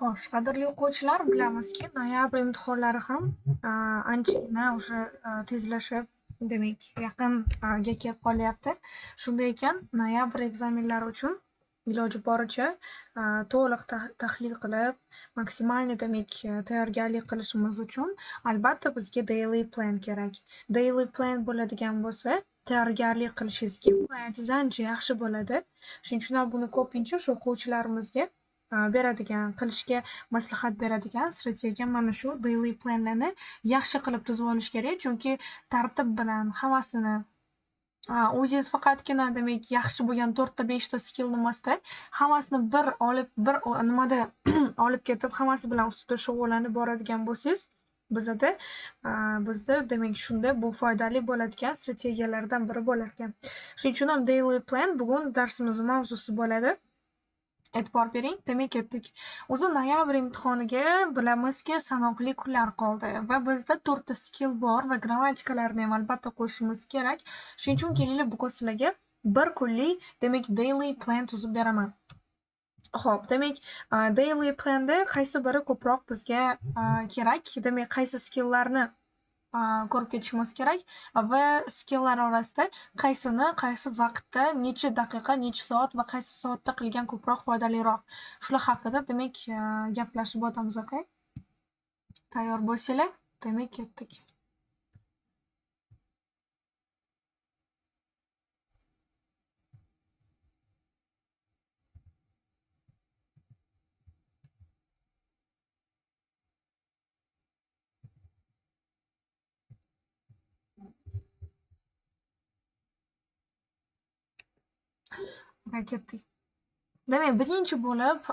Xo'sh, qadrli o'quvchilar, bilamizki, noyabr imtihonlari ham anchagina o'sha tezlashib, demak, yaqinga kelib qolyapti. Shunday ekan, noyabr ekzamenlari uchun iloji boricha to'liq tahlil qilib, maksimalniy, demak, tayyorgarlik qilishimiz uchun albatta bizga daily plan kerak. Daily plan bo'ladigan bo'lsa, tayyorgarlik qilishingizga imkoniyatingiz ancha yaxshi bo'ladi. Shuning uchun ham buni ko'pincha o'sha o'quvchilarimizga beradigan, qilishga maslahat beradigan strategiya mana shu daily planlarni yaxshi qilib tuzib olish kerak, chunki tartib bilan hammasini o'zingiz faqatgina, demak, yaxshi bo'lgan 4 ta 5 ta skillni emasda, hammasini bir olib, bir nimada olib ketib, hammasi bilan ustida shug'ullanib boradigan bo'lsangiz, bizda demak shunda bu foydali bo'ladigan strategiyalardan biri bo'lar ekan. Shuning uchun ham daily plan bugun darsimiz mavzusi bo'ladi. E'tibor bering, demak ketdik. O'zi noyabr imtihoniga bilamizki, sanoqli kunlar qoldi va bizda 4 ta skill bor va grammatikalarni ham albatta qo'shishimiz kerak. Shuning uchun kelinglar, bugun sizlarga bir kunlik, demak, daily plan tuzib beraman. Xo'p, demak, daily planda qaysi biri ko'proq bizga kerak? Demak, qaysi skilllarni ko'rib ketishimiz kerak va skilllar orasida qaysini, qaysi vaqtda, necha daqiqa, necha soat va qaysi soatda qilgan ko'proq foydaliroq. Shular haqida, demak, gaplashib o'tamiz, okey? Tayyor bo'lsanglar, demak, ketdik. Ketdik. Demak, birinchi bo'lib,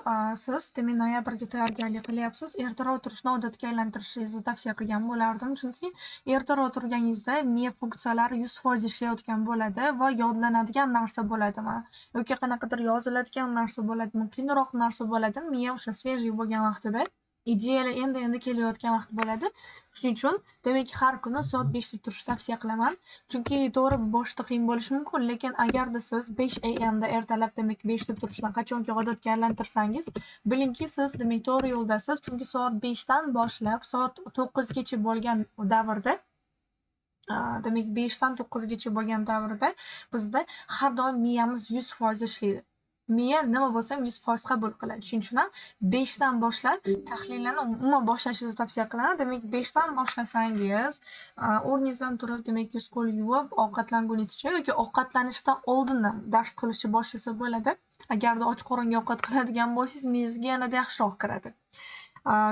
siz, demak, noyabrga tayyorgarlik qilyapsiz. Ertaroq turishni odatga aylantirishingizni tavsiya qilgan bo'lardim, chunki ertaroq turganingizda miya funksiyalari 100% ishlayotgan bo'ladi va yodlanadigan narsa bo'ladimi yoki qanaqadir yoziladigan narsa bo'ladimi, qiyinroq narsa bo'ladimi, miya o'sha svejiy bo'lgan vaqtida ideyalar endi-endi kelayotgan vaqt bo'ladi. Shuning uchun, demak, har kuni soat 5 da turishni tavsiya qilaman. Chunki to'g'ri boshda qiyin bo'lishi mumkin, lekin agarda siz 5 AM da ertalab, demak, 5 da turishni qachonki odatga aylantirsangiz, bilingki, siz, demak, to'g'ri yo'ldasiz. Chunki soat 5 dan boshlab soat 9 gacha bo'lgan davrda, demak, 5 dan 9 gacha bo'lgan davrda bizda har doim miyamiz 100% ishlaydi. Miya nima bo'lsa ham 100% qabul qiladi. Shuning uchun ham 5 dan boshlab tahlillarni umuman boshlashingizni tavsiya qilaman. Demak, 5 dan boshlasangiz, o'rningizdan turib, demak, yuz qo'l yuvib, ovqatlanguningizcha yoki ovqatlanishdan oldin ham dars qilishni boshlasa bo'ladi. Agarda och qoringa ovqat qiladigan bo'lsangiz, miyangizga yanada yaxshiroq kiradi.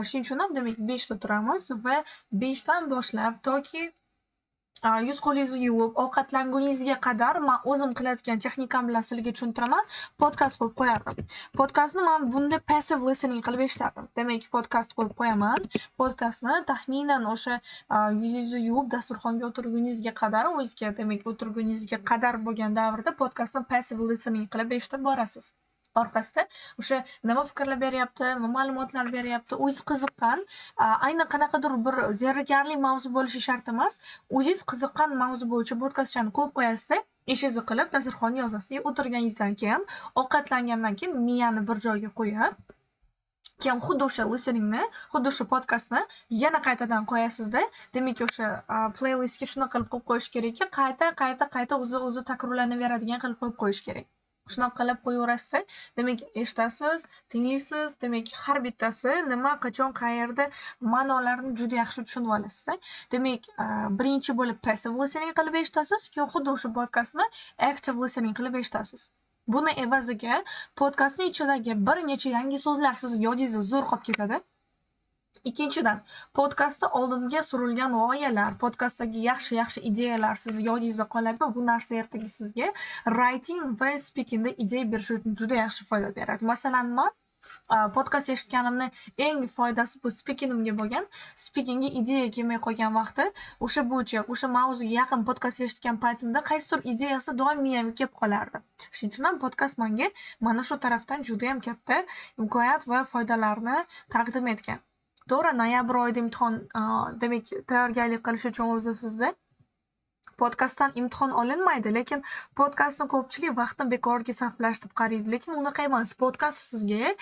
Shuning uchun ham, demak, 5 da turamiz va 5 dan boshlab toki yuz qo'lingizni yuvib, ovqatlanguningizga qadar men o'zim qiladigan texnikam bilan sizlarga tushuntiraman. Podkast qo'yib qo'yardim. Podkastni men bunda passive listening qilib eshitardim. Demak, podkast qo'yib qo'yaman. Podkastni taxminan o'sha yuzingizni yuvib dasturxonga o'tirguningizga qadar, o'zingizga, demak, o'tirguningizga qadar bo'lgan davrda podkastni passive listening qilib eshitib borasiz. Orqasida o'sha nima fikrlar beryapti, nima ma'lumotlar beryapti, o'zingiz qiziqqan, aynan qanaqadir bir zerikarli mavzu bo'lishi shart emas, o'zingiz qiziqqan mavzu bo'yicha podkastchani qo'yib qo'yasiz, ishingizni qilib dasturxonni yozasiz. O'tirganingizdan keyin, ovqatlangandan keyin miyani bir joyga qo'yib, keyin xuddi o'sha listeningni, xuddi o'sha podkastni yana qaytadan qo'yasizda. Demak, o'sha playlistga shunaqa qilib qo'yib qo'yish kerakki, qayta qayta qayta o'zi takrorlanaveradigan qilib qo'yib qo'yish kerak. Shunaqa qilib qo'yaverasizda, demak, eshitasiz, tinglaysiz, demak, har bittasi nima, qachon, qayerda ma'nolarini juda yaxshi tushunib olasizda. Demak, birinchi bo'lib passive listening qilib eshitasiz, keyin xuddi o'sha podkastni active listening qilib eshitasiz. Buni evaziga podkastning ichidagi bir necha yangi so'zlar sizni yodingizda zo'r qolib ketadi. Ikkinchidan, podkastda oldinga surilgan g'oyalar, podkastdagi yaxshi-yaxshi ideyalar sizni yodingizda qoladi va bu narsa ertaga sizga writing va speakingda ideya berish uchun juda yaxshi foyda beradi. Masalan, men podkast eshitganimni eng foydasi bu speakingimga bo'lgan. Speakingga ideya kelmay qolgan vaqti o'sha bo'yicha, o'sha mavzuga yaqin podkast eshitgan paytimda qaysidir ideyasi doim miyamga kelib qolardi. Shuning uchun ham podkast menga mana shu tarafdan juda ham katta imkoniyat va foydalarni taqdim etgan. To'g'ri, noyabr oyida imtihon, demak, tayyorgarlik qilish uchun o'zi sizni Podkastdan imtihon olinmaydi, lekin podkastni ko'pchilik vaqtni bekorga sarflash deb qaraydi, lekin unaqa emas. Podkast sizga,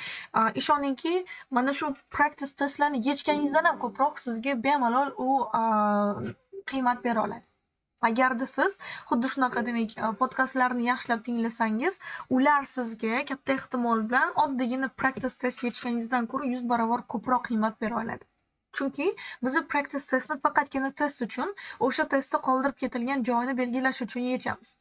ishoningki, mana shu practice testlarni yechganingizdan ham ko'proq sizga bemalol u qiymat bera oladi. Agarda siz xuddi shunaqa, demak, podkastlarni yaxshilab tinglasangiz, ular sizga katta ehtimol bilan oddiygina practice test yechganingizdan ko'ra 100 barobar ko'proq qiymat bera oladi. Chunki biz practice testni faqatgina test uchun, o'sha testda qoldirib ketilgan joyini belgilash uchun yechamiz.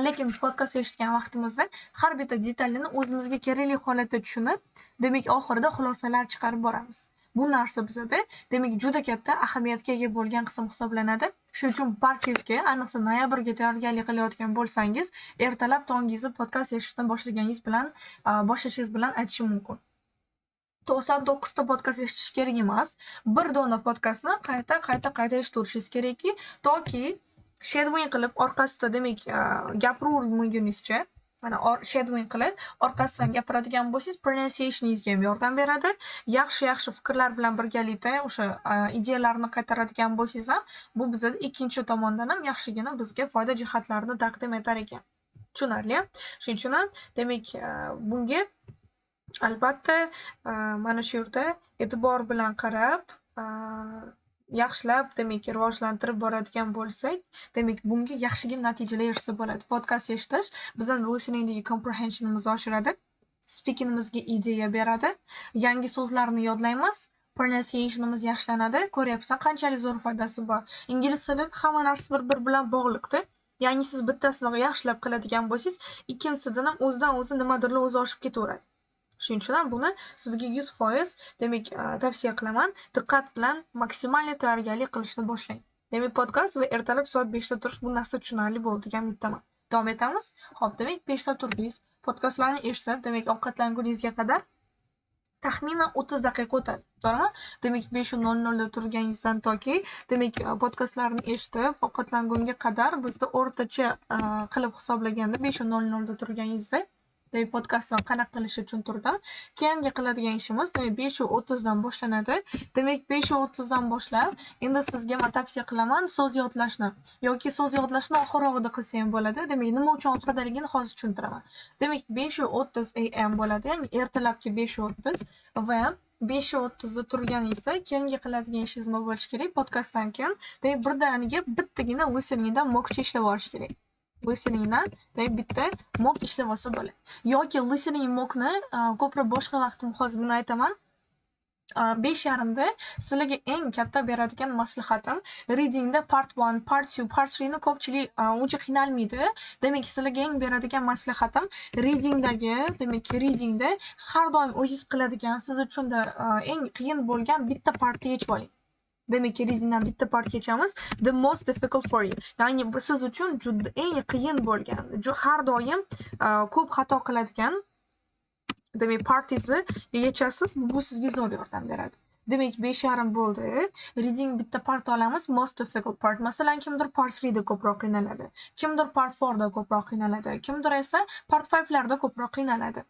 Lekin podkast eshitgan vaqtimizda har bitta detalini o'zimizga kerakli holatda tushunib, demak, oxirida xulosalar chiqarib boramiz. Bu narsa bizada, demak, juda katta ahamiyatga ega bo'lgan qism hisoblanadi. Shuning uchun barchangizga, ayniqsa noyabrga tayyorgarlik qilayotgan bo'lsangiz, ertalab tongingizni podkast eshitishdan boshlashingiz bilan aytishim mumkin. 99 ta podkast eshitish kerak emas. Bir dona podkastni qayta, qayta, qayta eshitaverishingiz kerakki, toki shadowing qilib orqasida, demak, gapiravermaguningizcha, mana shadowing qilib orqasidan gapiradigan bo'lsangiz, pronunciationingizga ham yordam beradi. Yaxshi-yaxshi fikrlar bilan birgalikda o'sha ideyalarni qaytaradigan bo'lsangiz ham, bu bizada ikkinchi tomondan ham yaxshigina bizga foyda jihatlarini taqdim etar ekan. Tushunarli? Shuning uchun ham, demak, bunga albatta mana shu yerda e'tibor bilan qarab, yaxshilab, demak, rivojlantirib boradigan bo'lsak, demak, bunga yaxshigina natijalar erishsa bo'ladi. Podkast eshitish bizning listeningdagi comprehensionimizni oshiradi, speakingimizga ideya beradi, yangi so'zlarni yodlaymiz, pronunciationimiz yaxshilanadi. Ko'ryapsan, qanchalik zo'r foydasi bor. Ingliz tilida hamma narsa bir-biri bilan bog'liqda. Ya'ni siz bittasini yaxshilab qiladigan bo'lsangiz, ikkinchisidan ham o'zidan o'zi nimadirlar o'zi oshib ketaveradi. Shuning uchun ham buni sizga 100%, demak, tavsiya qilaman. Diqqat bilan maksimal tayyorgarlik qilishni boshlang. Demak, podkast va ertalab soat 5 da turish, bu narsa tushunarli bo'ldi degan umiddaman. Davom etamiz. Xo'p, demak, 5 da turdingiz, podkastlarni eshitib, demak, ovqatlanguningizga qadar taxminan 30 daqiqa o'tadi. To'g'rimi? Demak, 5:00 da turganingizdan toki, demak, podkastlarni eshitib, ovqatlangunga qadar bizda o'rtacha qilib hisoblaganda 5:00 da turganingizda, demak, podkastni qanaqa qilishni tushuntirdim. Keyingi qiladigan ishimiz, demak, 5:30 dan boshlanadi. Demak, 5:30 dan boshlab, endi sizga men tavsiya qilaman so'z yodlashni yoki so'z yodlashni oxirrog'ida qilsa ham bo'ladi. Demak, nima uchun oxiridaligini hozir tushuntiraman. Demak, 5:30 AM bo'ladi, ya'ni ertalabki 5:30 va 5:30 da turganingizda keyingi qiladigan ishingiz nima bo'lishi kerak? Podkastdan keyin, demak, birdaniga bittagina listeningdan mockcha ishlab olish kerak. Listeningdan, demak, bitta mock ishlab olsa bo'ladi. Yoki listening mockni ko'proq boshqa vaqtim, hozir buni aytaman. 5:30 da sizlarga eng katta beradigan maslahatim, readingda part 1, part 2, part 3 ni ko'pchilik uncha qiynalmaydi. Demak, sizlarga eng beradigan maslahatim readingdagi, demak, readingda har doim o'zingiz qiladigan, siz uchun da eng qiyin bo'lgan bitta partni yechib oling. Demak, readingdan bitta part yechamiz. The most difficult for you. Ya'ni bu siz uchun juda eng qiyin bo'lgan, har doim ko'p xato qiladigan, demak, partingizni yechasiz, bu sizga zo'r yordam beradi. Demak, 5:30 bo'ldi. Reading bitta part olamiz, most difficult part. Masalan, kimdir part 3 da ko'proq qiynaladi, kimdir part 4 da ko'proq qiynaladi, kimdir esa part 5 larda ko'proq qiynaladi.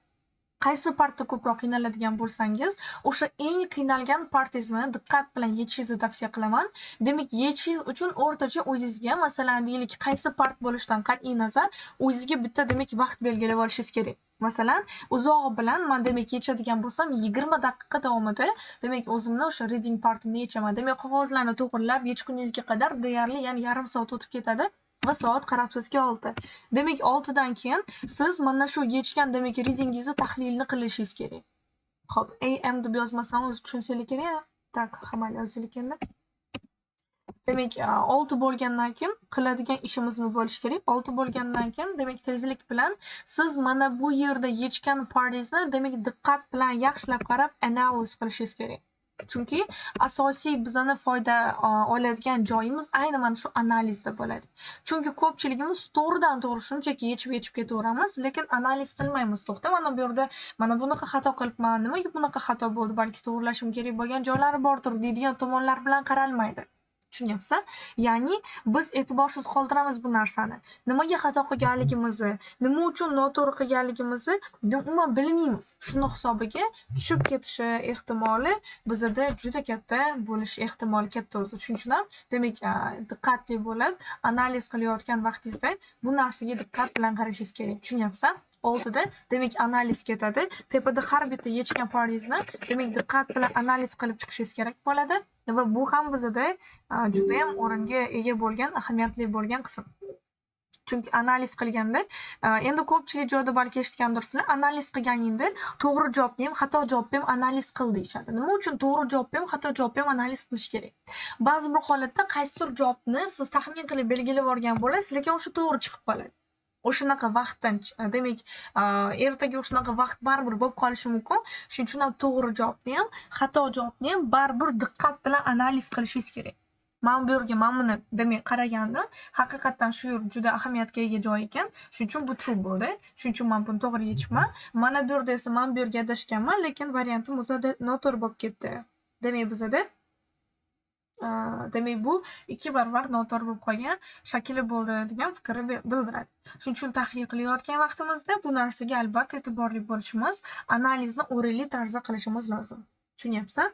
Qaysi partda ko'proq qiynaladigan bo'lsangiz, o'sha eng qiynalgan partingizni diqqat bilan yechishingizni tavsiya qilaman. Demak, yechishingiz uchun o'rtacha o'zingizga, masalan, deylik, qaysi part bo'lishidan qat'iy nazar, o'zingizga bitta, demak, vaqt belgilab olishingiz kerak. Masalan, uzog'i bilan men, demak, yechadigan bo'lsam, 20 daqiqa davomida, demak, o'zimni o'sha reading partimni yechaman. Demak, qog'ozlarni to'g'rilab yechguningizga qadar deyarli, ya'ni yarim soat o'tib ketadi. Va soat qarabsizki 6. Demak, 6 dan keyin siz mana shu yechgan, demak, readingingizni tahlilini qilishingiz kerak. Xo'p, AM deb yozmasam o'zi tushunsangiz kerak. Tak, hamma yozilgan endi. Demak, 6 bo'lgandan keyin qiladigan ishimiz nima bo'lishi kerak? 6 bo'lgandan keyin, demak, tezlik bilan siz mana bu yerda yechgan partingizni, demak, diqqat bilan yaxshilab qarab analiz qilishingiz kerak. Chunki asosiy bizani foyda oladigan joyimiz ayni mana shu analizda bo'ladi. Chunki ko'pchiligimiz to'g'ridan to'g'ri shunchaki yechib-yechib ketaveramiz, lekin analiz qilmaymiz. To'xta, mana bu yerda mana bunaqa xato qilibman, nimaga bunaqa xato bo'ldi, balki to'g'rilashim kerak bo'lgan joylari bordir deydigan tomonlar bilan qaralmaydi. Tushunyapsan? Ya'ni biz e'tiborsiz qoldiramiz bu narsani. Nimaga xato qilganligimizni, nima uchun noto'g'ri qilganligimizni umuman bilmaymiz. Shuni hisobiga tushib ketishi ehtimoli bizada juda katta bo'lish ehtimoli katta o'zi. Shuning uchun ham demak, diqqatli bo'lib, analiz qilayotgan vaqtingizda bu narsaga diqqat bilan qarashingiz kerak. Tushunyapsan? 6da demak analiz ketadi. Tepada har bitta yechgan partingizni demak diqqat bilan analiz qilib chiqishingiz kerak bo'ladi va bu ham bizada juda ham o'ringa ega bo'lgan, ahamiyatli bo'lgan qism. Chunki analiz qilganda, endi ko'pchilik joyda balki eshitgandirsizlar, analiz qilganingda to'g'ri javobni ham, xato javobni ham analiz qil deyishadi. Nima uchun to'g'ri javobni ham, xato javobni ham analiz qilish kerak? Ba'zi bir holatda qaysidir javobni siz taxmin qilib belgilab olgan bo'lasiz, lekin o'sha to'g'ri chiqib qoladi. O'shanaqa vaqtdan, demak, ertaga o'shanaqa vaqt baribir bo'lib qolishi mumkin. Shuning uchun ham to'g'ri javobni ham, xato javobni ham baribir diqqat bilan analiz qilishingiz kerak. Men bu yerga mana buni demak qaragandim, haqiqatan shu yer juda ahamiyatga ega joy ekan. Shuning uchun bu true bo'ldi. Shuning uchun men buni to'g'ri yechibman. Mana bu yerda esa men bu yerga adashganman, lekin variantim o'zi noto'g'ri bo'lib ketdi. Demak, bizada demak bu 2 barobar noto'g'ri bo'lib qolgan shakli bo'ldi degan fikrni bildiradi. Shuning uchun tahlil qilayotgan vaqtimizda bu narsaga albatta e'tiborli bo'lishimiz, analizni o'rinli tarzda qilishimiz lozim. Tushunyapsan?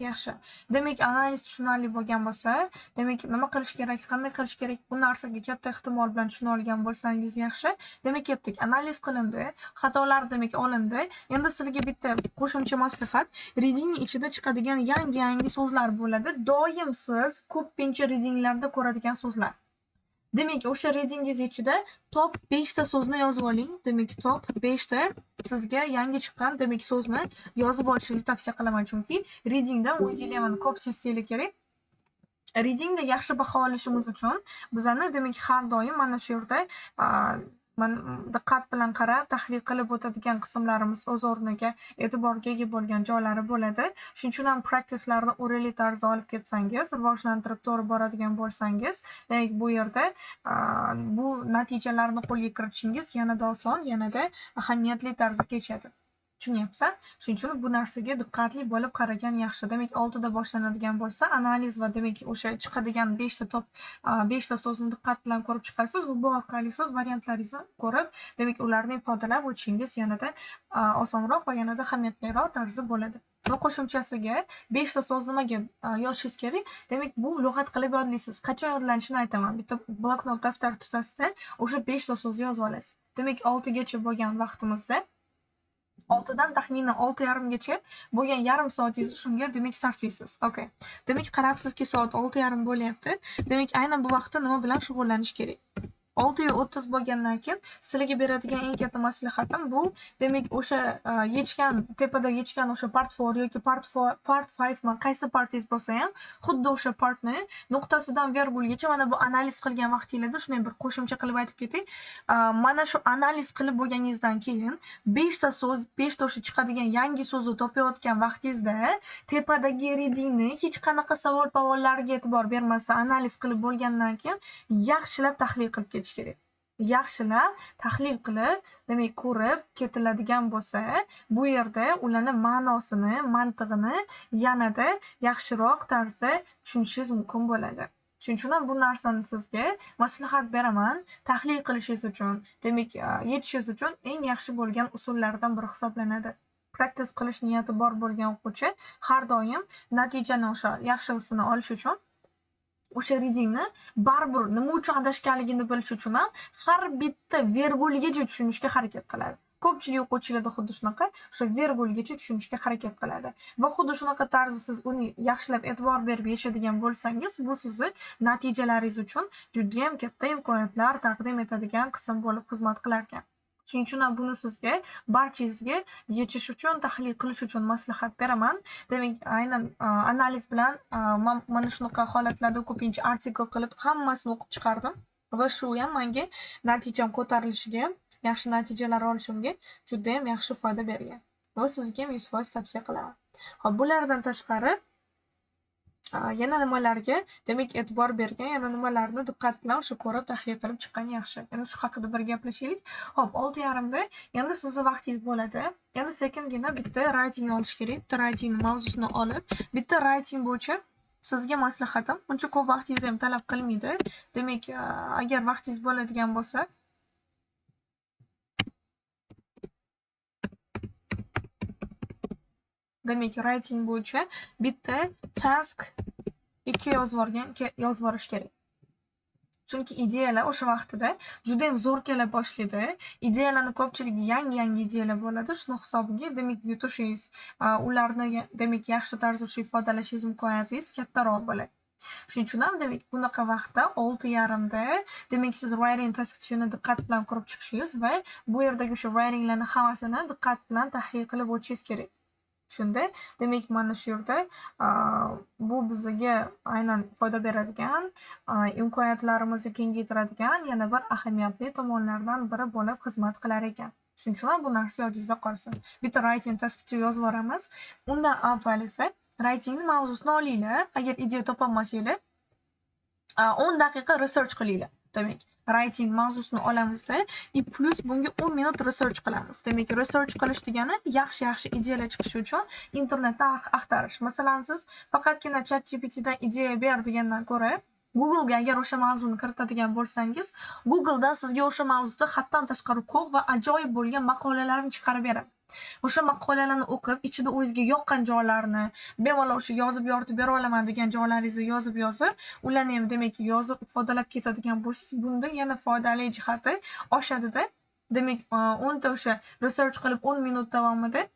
Yaxshi. Demak, analiz tushunarli bo'lgan bo'lsa, demak, nima qilish kerak, qanday qilish kerak, bu narsaga katta ehtimol bilan tushuna olgan bo'lsangiz yaxshi. Demak, ketdik. Analiz qilindi, xatolar demak olindi. Endi sizlarga bitta qo'shimcha maslahat. Readingning ichida chiqadigan yangi-yangi so'zlar bo'ladi. Doim siz ko'pincha readinglarda ko'radigan so'zlar. Demak, o'sha readingingiz ichida top 5 ta so'zni yozib oling. Demak, top 5 ta sizga yangi chiqqan demak so'zni yozib olishingizni tavsiya qilaman, chunki readingdan o'zingizlar ko'p sessiyali kerak. Readingda yaxshi baho olishimiz uchun bizani demak har doim mana shu yerda diqqat bilan qarab tahlil qilib o'tadigan qismlarimiz o'z o'rniga e'tiborga ega bo'lgan joylari bo'ladi. Shuning uchun ham practicelarni o'rinli tarzda olib ketsangiz, rivojlantirib to'g'ri boradigan bo'lsangiz, demak bu yerda bu natijalarni qo'lga kiritishingiz yanada oson, yanada ahamiyatli tarzda kechadi. Tushunyapsan? Shuning uchun bu narsaga diqqatli bo'lib qaragan yaxshi. Demak, 6da boshlanadigan bo'lsa, analiz va demak o'sha chiqadigan 5 ta top 5 ta so'zni diqqat bilan ko'rib chiqasiz va bu orqali siz variantlaringizni ko'rib, demak ularni ifodalab o'tishingiz yanada osonroq va yanada ahamiyatliroq tarzda bo'ladi. Va qo'shimchasiga 5 ta so'z nimaga yozishingiz kerak? Demak, bu lug'at qilib yodlaysiz. Qachon yodlanishini aytaman. Bitta bloknot daftar tutasizda, o'sha 5 ta so'zni yozib olasiz. Demak, 6 gacha bo'lgan vaqtimizda 6dan taxminan 6:30gacha bo'lgan yarim soatingizni shunga demak sarflaysiz. Okay. Demak, qarabsizki soat 6:30 bo'lyapti. Demak, aynan bu vaqtda nima bilan shug'ullanish kerak? 6:30 bo'lgandan keyin sizlarga beradigan eng katta maslahatim bu, demak, o'sha yechgan, tepada yechgan o'sha part 4 yoki part 4, part 5 mi, qaysi partingiz bo'lsa ham, xuddi o'sha partni nuqtasidan vergulgacha mana bu analiz qilgan vaqtingizda shunday bir qo'shimcha qilib aytib ketay. Mana shu analiz qilib bo'lganingizdan keyin 5 ta so'z, 5 ta o'sha chiqadigan yangi so'zni topayotgan vaqtingizda tepadagi readingni hech qanaqa savol-pavollarga e'tibor bermasdan analiz qilib bo'lgandan keyin yaxshilab tahlil qilib ketish kerak. Yaxshilab tahlil qilib, demak ko'rib ketiladigan bo'lsa, bu yerda ularning ma'nosini, mantig'ini yanada yaxshiroq tarzda tushunishingiz mumkin bo'ladi. Shuning uchun ham bu narsani sizga maslahat beraman, tahlil qilishingiz uchun, demak, yechishingiz uchun eng yaxshi bo'lgan usullardan biri hisoblanadi. Practice qilish niyati bor bo'lgan o'quvchi har doim natijani o'sha yaxshisini olish uchun o'sha readingni baribir nima uchun adashganligini bilish uchun ham har bitta vergulgacha tushunishga harakat qiladi. Ko'pchilik o'quvchilarda xuddi shunaqa, o'sha vergulgacha tushunishga harakat qiladi. Va xuddi shunaqa tarzda siz uni yaxshilab e'tibor berib yechadigan bo'lsangiz, bu sizni natijalaringiz uchun juda ham katta imkoniyatlar taqdim etadigan qism bo'lib xizmat qilar ekan. Shuning uchun ham buni sizga, barchangizga yechish uchun, tahlil qilish uchun maslahat beraman. Demak, aynan analiz bilan mana shunaqa holatlarda ko'pincha artikl qilib hammasini o'qib chiqardim va shu ham menga natijam ko'tarilishiga, yaxshi natijalar olishimga juda ham yaxshi foyda bergan. Va sizga ham 100% tavsiya qilaman. Xo'p, bulardan tashqari Yana nimalarga, demak, e'tibor bergan, yana nimalarni diqqat bilan o'sha ko'rib, tahlil qilib chiqqan yaxshi. Endi shu haqida bir gaplashaylik. Xo'p, 6:30da endi sizni vaqtingiz bo'ladi. Endi sekingina bitta writing olish kerak. Bitta writing mavzusini olib, bitta writing bo'yicha sizga maslahatim, uncha ko'p vaqtingizni ham talab qilmaydi. Demak, agar vaqtingiz bo'ladigan bo'lsa, demak, writing bo'yicha bitta task 2 yozib yuborish kerak. Chunki ideyalar o'sha vaqtida juda ham zo'r kela boshlaydi. Ideyalarni ko'pchiligi yangi-yangi ideyalar bo'ladi. Shuni hisobiga, demak, yutishingiz, ularni demak, yaxshi tarzda o'sha ifodalashingiz imkoniyatingiz kattaroq bo'ladi. Shuning uchun ham, demak, bunaqa vaqtda 6:30da, demak, siz writing task 2ni diqqat bilan ko'rib chiqishingiz va bu yerdagi o'sha writinglarni hammasini diqqat bilan tahlil qilib o'tishingiz kerak. Shunda, demak, mana shu yerda bu bizga aynan foyda beradigan, imkoniyatlarimizni kengaytiradigan yana bir ahamiyatli tomonlardan biri bo'lib xizmat qilar ekan. Shuning uchun ham bu narsa yodingizda qolsin. Bitta writing task 2 yozib yuboramiz. Undan avval esa writingni mavzusini olinglar. Agar ideya topolmasanglar, 10 daqiqa research qilinglar. Demak, writing mavzusini olamizda и plus bunga 10 minut research qilamiz. Demak, research qilish degani yaxshi-yaxshi ideyalar chiqishi uchun internetda axtarish. Masalan, siz faqatgina ChatGPTdan ideya ber degandan ko'ra, Google'ga agar o'sha mavzuni kiritadigan bo'lsangiz, Google'dan sizga o'sha mavzuda haddan tashqari ko'p va ajoyib bo'lgan maqolalarni chiqarib beradi. O'sha maqolalarni o'qib, ichida o'zingizga yoqqan joylarni, bemalol o'sha yozib yoritib bera olaman degan joylaringizni yozib-yozib, ularni ham demak yozib ifodalab ketadigan bo'lsangiz, bunda yana foydali jihati oshadida. Demak, 10 ta o'sha research qilib 10 minut davomida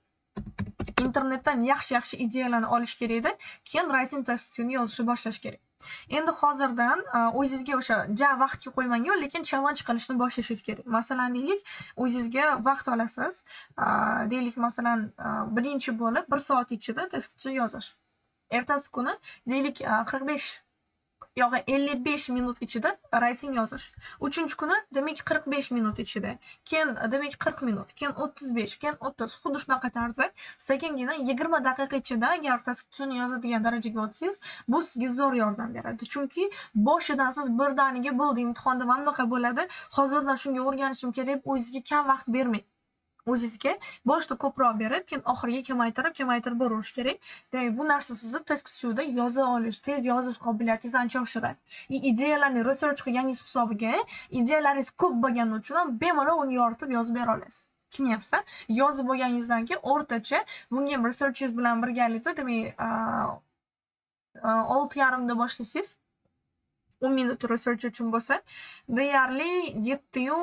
internetdan yaxshi-yaxshi ideyalarni olish kerak edi. Keyin writing testini yozishni boshlash kerak. Endi hozirdan o'zingizga o'sha ja vaqtga qo'ymang, lekin challenge qilishni boshlashingiz kerak. Masalan, deylik, o'zingizga vaqt olasiz. Deylik, masalan, birinchi bo'lib 1 soat ichida testni yozish. Ertasi kuni deylik, 45 yoki 55 minut ichida writing yozish. Uchinchi kuni demak 45 minut ichida, keyin demak 40 minut, keyin 35, keyin 30, xuddi shunaqa tarzda sekingina 20 daqiqa ichida agar testni yozadigan darajaga o'tsangiz, bu sizga zo'r yordam beradi. Chunki boshidan siz birdaniga bo'ldi, imtihonda mana bunaqa bo'ladi, hozirdan shunga o'rganishim kerak deb o'zingizga kam vaqt bermang. O'zingizga boshida ko'proq berib, keyin oxiriga kamaytirib, kamaytirib boraverish kerak. Demak, bu narsa sizni test yoza olish, tez yozish qobiliyatingizni ancha oshiradi. Ideyalarni research qilganingiz hisobiga ideyalaringiz ko'p bo'lgani uchun ham bemalol uni yoritib yozib bera olasiz. Tushunyapsiz? Yozib bo'lganingizdan keyin o'rtacha bunga ham researchingiz bilan birgalikda, demak, 6:30da boshlasangiz, 10 minut research uchun bo'lsa, deyarli 7-yu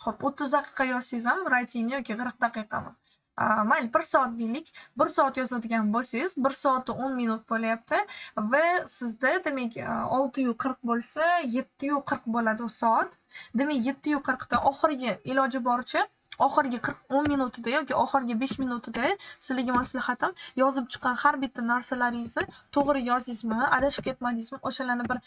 xo'p, 30 daqiqa yozsangiz ham writingni yoki 40 daqiqami? Mayli, 1 soat deylik. 1 soat yozadigan bo'lsangiz, 1 soat 10 minut bo'lyapti va sizda demak 6:40 bo'lsa, 7:40 bo'ladi u soat. Demak, 7:40 da oxirgi iloji boricha oxirgi 10 minutida yoki oxirgi 5 minutida sizlarga maslahatim, yozib chiqqan har bitta narsalaringizni to'g'ri yozdingizmi, adashib ketmadingizmi, o'shalarni bir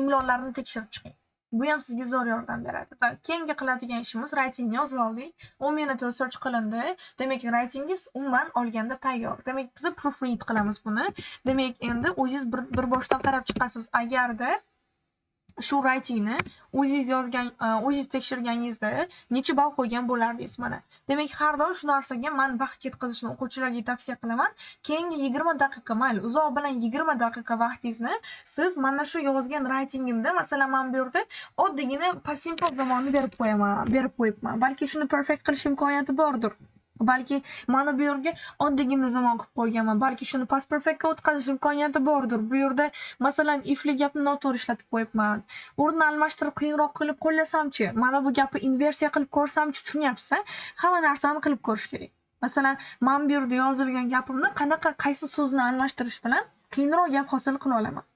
imlolarini tekshirib chiqing. Bu ham sizga zo'r yordam beradi. Keyingi qiladigan ishimiz writingni yozib oldik. 10 minut research qilindi. Demak, writingiz umuman olganda tayyor. Demak, biz proofread qilamiz buni. Demak, endi o'zingiz bir boshdan qarab chiqasiz. Agarda shu writingni o'zingiz yozgan, o'zingiz tekshirganingizda necha ball qo'ygan bo'lardingiz mana. Demak, har doim shu narsaga men vaqt ketkazishni o'quvchilarga tavsiya qilaman. Keyingi 20 daqiqa, mayli, uzoq bilan 20 daqiqa vaqtingizni siz mana shu yozgan writingimda, masalan, men bu yerda oddiygina past simple zamonni berib qo'yaman, berib qo'yibman. Balki shuni perfect qilish imkoniyati bordir. Balki mana bu yerga oddiygina zamon qilib qo'yganman, balki shuni past perfectga o'tkazish imkoniyati bordir. Bu yerda masalan ifli gapni noto'g'ri ishlatib qo'yibman. O'rnini almashtirib qiyinroq qilib qo'llasamchi, mana bu gapni inversiya qilib ko'rsamchi, tushunyapsiz? Hamma narsani qilib ko'rish kerak. Masalan, mana bu yerda yozilgan gapimni qanaqa, qaysi so'zni almashtirish bilan qiyinroq gap hosil qila olaman.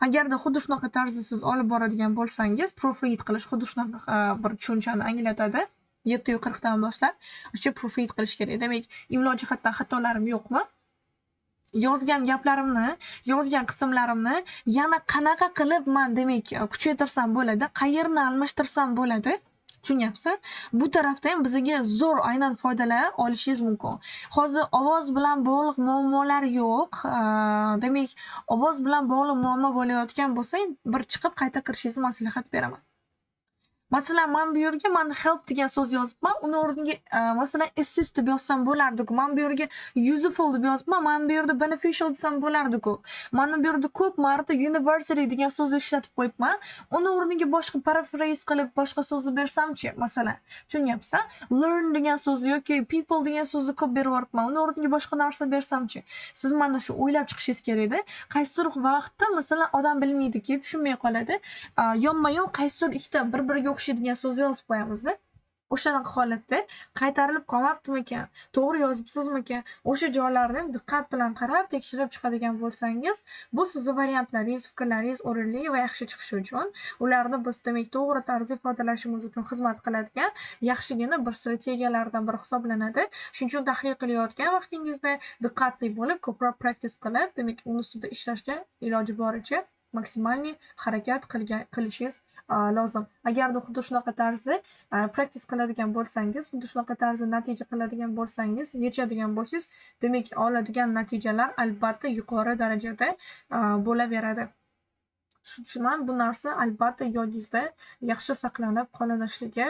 Agarda xuddi shunaqa tarzda siz olib boradigan bo'lsangiz, proofread qilish xuddi shunaqa bir tushunchani anglatadi. 7:40 dan boshlab o'sha proofread qilish kerak. Demak, imlo jihatdan xatolarim yo'qmi? Yozgan gaplarimni, yozgan qismlarimni yana qanaqa qilib men demak kuchaytirsam bo'ladi, qayerni almashtirsam bo'ladi? Tushunyapsiz? Bu tarafda ham bizga zo'r aynan foydalar olishingiz mumkin. Hozir ovoz bilan bog'liq muammolar yo'q. Demak, ovoz bilan bog'liq muammo bo'layotgan bo'lsa, bir chiqib qayta kirishingizni maslahat beraman. Masalan, men bu yerga men help degan so'z yozibman, uni o'rniga masalan assist deb yozsam bo'lardi-ku. Men bu yerga useful deb yozibman, men bu yerda beneficial desam bo'lardi-ku. Men bu yerda ko'p marta university degan so'zni ishlatib qo'yibman. Uni o'rniga boshqa paraphrase qilib boshqa so'zni bersamchi, masalan, tushunyapsan? Learn degan so'zni yoki people degan so'zni ko'p berib yuboribman. Uni o'rniga boshqa narsa bersamchi. Siz mana shu o'ylab chiqishingiz kerakda. Qaysidir vaqtda masalan odam bilmaydiki, tushunmay qoladi. Yonma-yon qaysidir ikkita bir-biriga o'xshaydigan so'zni yozib qo'yamizda. O'shanaqa holatda qaytarilib qolmabdimikan, to'g'ri yozibsizmikan, o'sha joylarni ham diqqat bilan qarab tekshirib chiqadigan bo'lsangiz, bu sizni variantlaringiz, fikrlaringiz o'rinli va yaxshi chiqishi uchun, ularni biz demak to'g'ri tarzda ifodalashimiz uchun xizmat qiladigan yaxshigina bir strategiyalardan biri hisoblanadi. Shuning uchun tahlil qilayotgan vaqtingizda diqqatli bo'lib, ko'proq practice qilib, demak uni ustida ishlashga iloji boricha maksimalniy harakat qilishingiz lozim. Agarda xuddi shunaqa tarzda practice qiladigan bo'lsangiz, xuddi shunaqa tarzda natija qiladigan bo'lsangiz, yechadigan bo'lsangiz, demak oladigan natijalar albatta yuqori darajada bo'laveradi. Shuning bu narsa albatta yodingizda yaxshi saqlanib qolinishligi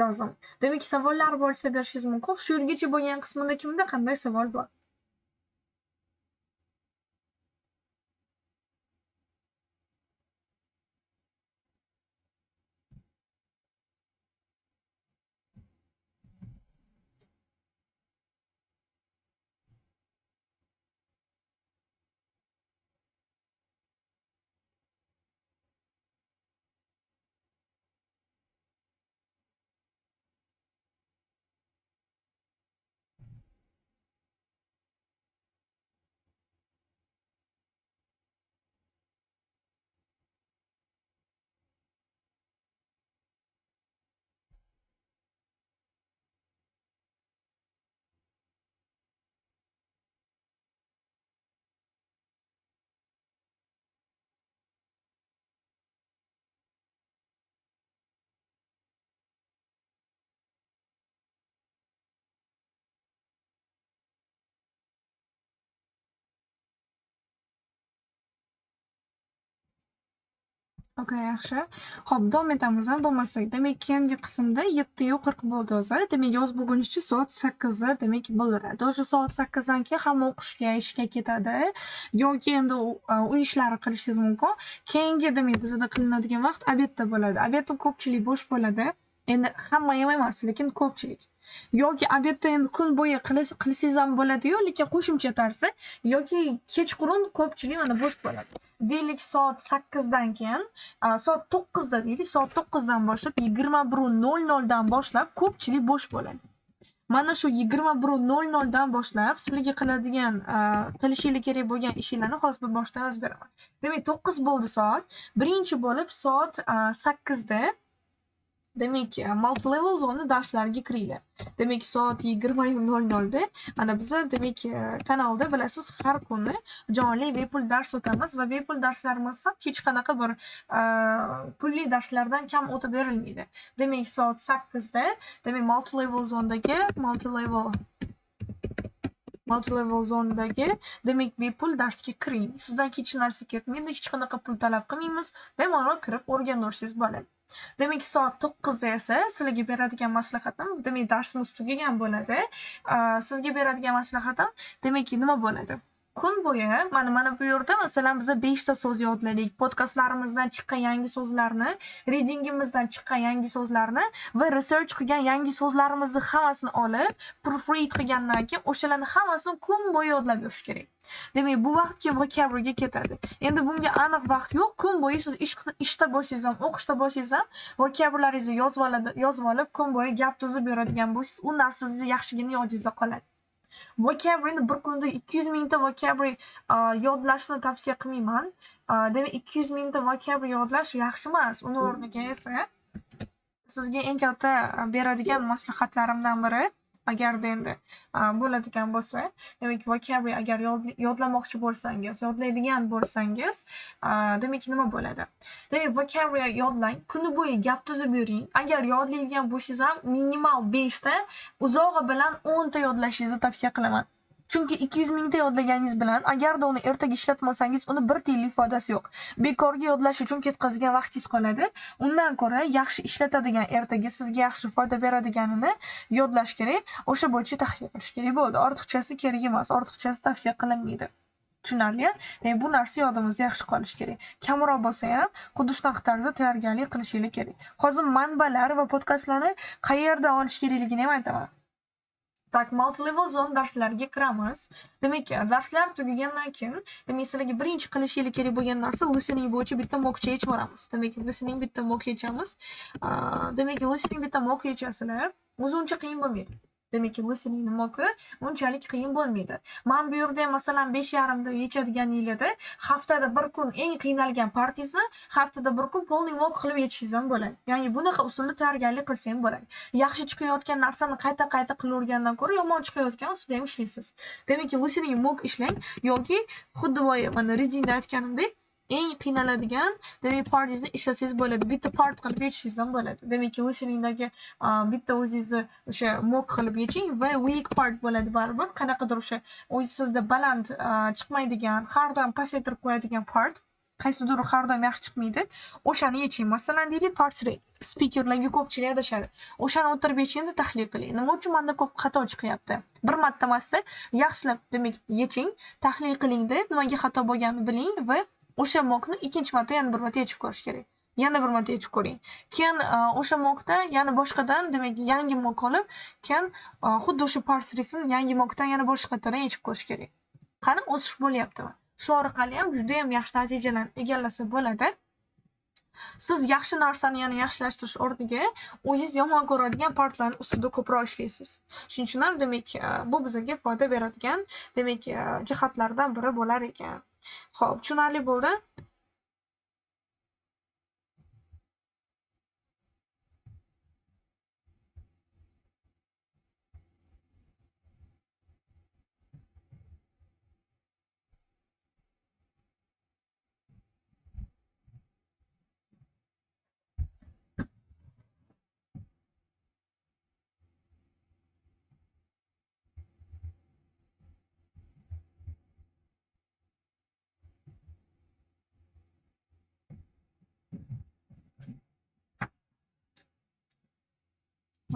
lozim. Demak, savollar bo'lsa berishingiz mumkin. Shu yergacha bo'lgan qismida kimda qanday savol bor? Okay, yaxshi. Xo'p, davom etamiz, bo'lmasa. Demak, keyingi qismda 7:40 bo'ldi o'zi. Demak, yoz buguncha soat 8da demak bildiradi. O'sha soat 8 dan keyin hamma o'qishga, ishga ketadi yoki endi uy ishlari qilishingiz mumkin. Keyingi demak bizda qilinadigan vaqt obedda bo'ladi. Obedda ko'pchilik bo'sh bo'ladi. Endi hamma ham emas, lekin ko'pchilik. Yoki obedda endi kun bo'yi qilsangiz ham bo'ladi-yu, lekin qo'shimcha tarzda yoki kechqurun ko'pchilik mana bo'sh bo'ladi. Deylik soat 8 dan keyin, soat 9 da deylik, soat 9 dan boshlab 21:00 dan boshlab ko'pchilik bo'sh bo'ladi. Mana shu 21:00 dan boshlab sizlarga qiladigan, qilishinglar kerak bo'lgan ishlarni hozir bir boshdan yozib beraman. Demak, 9 bo'ldi soat. Birinchi bo'lib soat 8 da demak, multi-level zona darslariga kiringlar. Demak, soat 20:00 da mana biza demak kanalda bilasiz har kuni jonli bepul dars o'tamiz va bepul darslarimiz ham hech qanaqa bir pulli darslardan kam o'tib berilmaydi. Demak, soat 8 da demak multi-level zonadagi multi-level zonadagi demak bepul darsga kiring. Sizdan hech narsa ketmaydi, hech qanaqa pul talab qilmaymiz. Bemalol kirib o'rganaversangiz bo'ladi. Demak, soat 9 da esa sizlarga beradigan maslahatim, demak darsimiz tugagan bo'ladi. Sizga beradigan maslahatim, demak nima bo'ladi? Kun bo'yi mana bu yerda masalan biz 5 ta so'z yodladik. Podkastlarimizdan chiqqan yangi so'zlarni, readingimizdan chiqqan yangi so'zlarni va research qilgan yangi so'zlarimizni hammasini olib, proofread qilgandan keyin o'shalarni hammasini kun bo'yi yodlab yurish kerak. Demak, bu vaqtga vocabularyga ketadi. Endi bunga aniq vaqt yo'q. Kun bo'yi siz ishda bo'lsangiz ham, o'qishda bo'lsangiz ham vocabularyingizni yozib olib, kun bo'yi gap tuzib yuradigan bo'lsangiz, u narsa sizni yaxshigina yodingizda qoladi. Vocabularyni bir kunda 200 mingta vocabulary yodlashni tavsiya qilmayman. Demak, 200 mingta vocabulary yodlash yaxshi emas. Uni o'rniga esa sizga eng katta beradigan maslahatlarimdan biri Agarda endi bo'ladigan bo'lsa, demak vocabulary agar yodlamoqchi bo'lsangiz, yodlaydigan bo'lsangiz, demak nima bo'ladi? Demak vocabulary yodlang, kuni bo'yi gap tuzib yuring. Agar yodlaydigan bo'lsangiz ham minimal 5 ta, uzog'i bilan 10 ta yodlashingizni tavsiya qilaman. Chunki 200 mingta yodlaganingiz bilan agarda uni ertaga ishlatmasangiz, uni bir tiyinlik foydasi yo'q. Bekorga yodlash uchun ketkazgan vaqtingiz qoladi. Undan ko'ra yaxshi ishlatadigan, ertaga sizga yaxshi foyda beradiganini yodlash kerak. O'sha bo'yicha tahlil qilish kerak bo'ldi. Ortiqchasi kerak emas, ortiqchasi tavsiya qilinmaydi. Tushunarli? Demak, bu narsa yodimizda yaxshi qolishi kerak. Kamroq bo'lsa ham xuddi shunaqa tarzda tayyorgarlik qilishingiz kerak. Hozir manbalar va podkastlarni qayerdan olish kerakligini ham aytaman. Tak, multi-level zone darslarga kiramiz. Demak, darslar tugagandan keyin, demak, sizlarga birinchi qilishingiz kerak bo'lgan narsa listening bo'yicha bitta mockcha yechib boramiz. Demak, listening bitta mock yechamiz. Demak, listening bitta mock yechasizlar. O'zi uncha qiyin bo'lmaydi. Demak, listening mocki unchalik qiyin bo'lmaydi. Men bu yerda masalan 5.5 da yechadiganinglarda haftada bir kun eng qiynalgan partingizni haftada bir kun polniy mock qilib yechishingiz ham bo'ladi. Ya'ni bunaqa usulda tayyorgarlik qilsa ham bo'ladi. Yaxshi chiqayotgan narsani qayta-qayta qilavergandan ko'ra yomon chiqayotgan ustida ham ishlaysiz. Demak, listening mock ishlang yoki xuddi boya mana readingda aytganimdek eng qiynaladigan demak partingizni ishlasangiz bo'ladi. Bitta part qilib yechishingiz ham bo'ladi. Demak, listeningdagi bitta o'zingizni o'sha mock qilib yeching va weak part bo'ladi baribir. Qanaqadir o'sha o'zi sizda baland chiqmaydigan, har doim pasaytirib qo'yadigan part, qaysidir har doim yaxshi chiqmaydi. O'shani yeching. Masalan, deylik part 3. Speakerlarga ko'pchilik adashadi. O'shani o'tirib yechingda tahlil qiling. Nima uchun menda ko'p xato chiqyapti? Bir marta emasda yaxshilab demak yeching, tahlil qilingda, nimaga xato bo'lganini biling va o'sha mockni ikkinchi marta yana bir marta yechib ko'rish kerak. Yana bir marta yechib ko'ring. Keyin o'sha mockda yana boshqadan, demak yangi mock olib, keyin xuddi o'sha part 3-ni yangi mockdan yana boshqatdan yechib ko'rish kerak. Qani o'sish bo'lyaptimi? Shu orqali ham juda ham yaxshi natijalarni egallasa bo'ladi. Siz yaxshi narsani yana yaxshilashtirish o'rniga o'zingiz yomon ko'radigan partlarning ustida ko'proq ishlaysiz. Shuning uchun ham demak bu bizga foyda beradigan demak jihatlardan biri bo'lar ekan. Xo'p, tushunarli bo'ldi.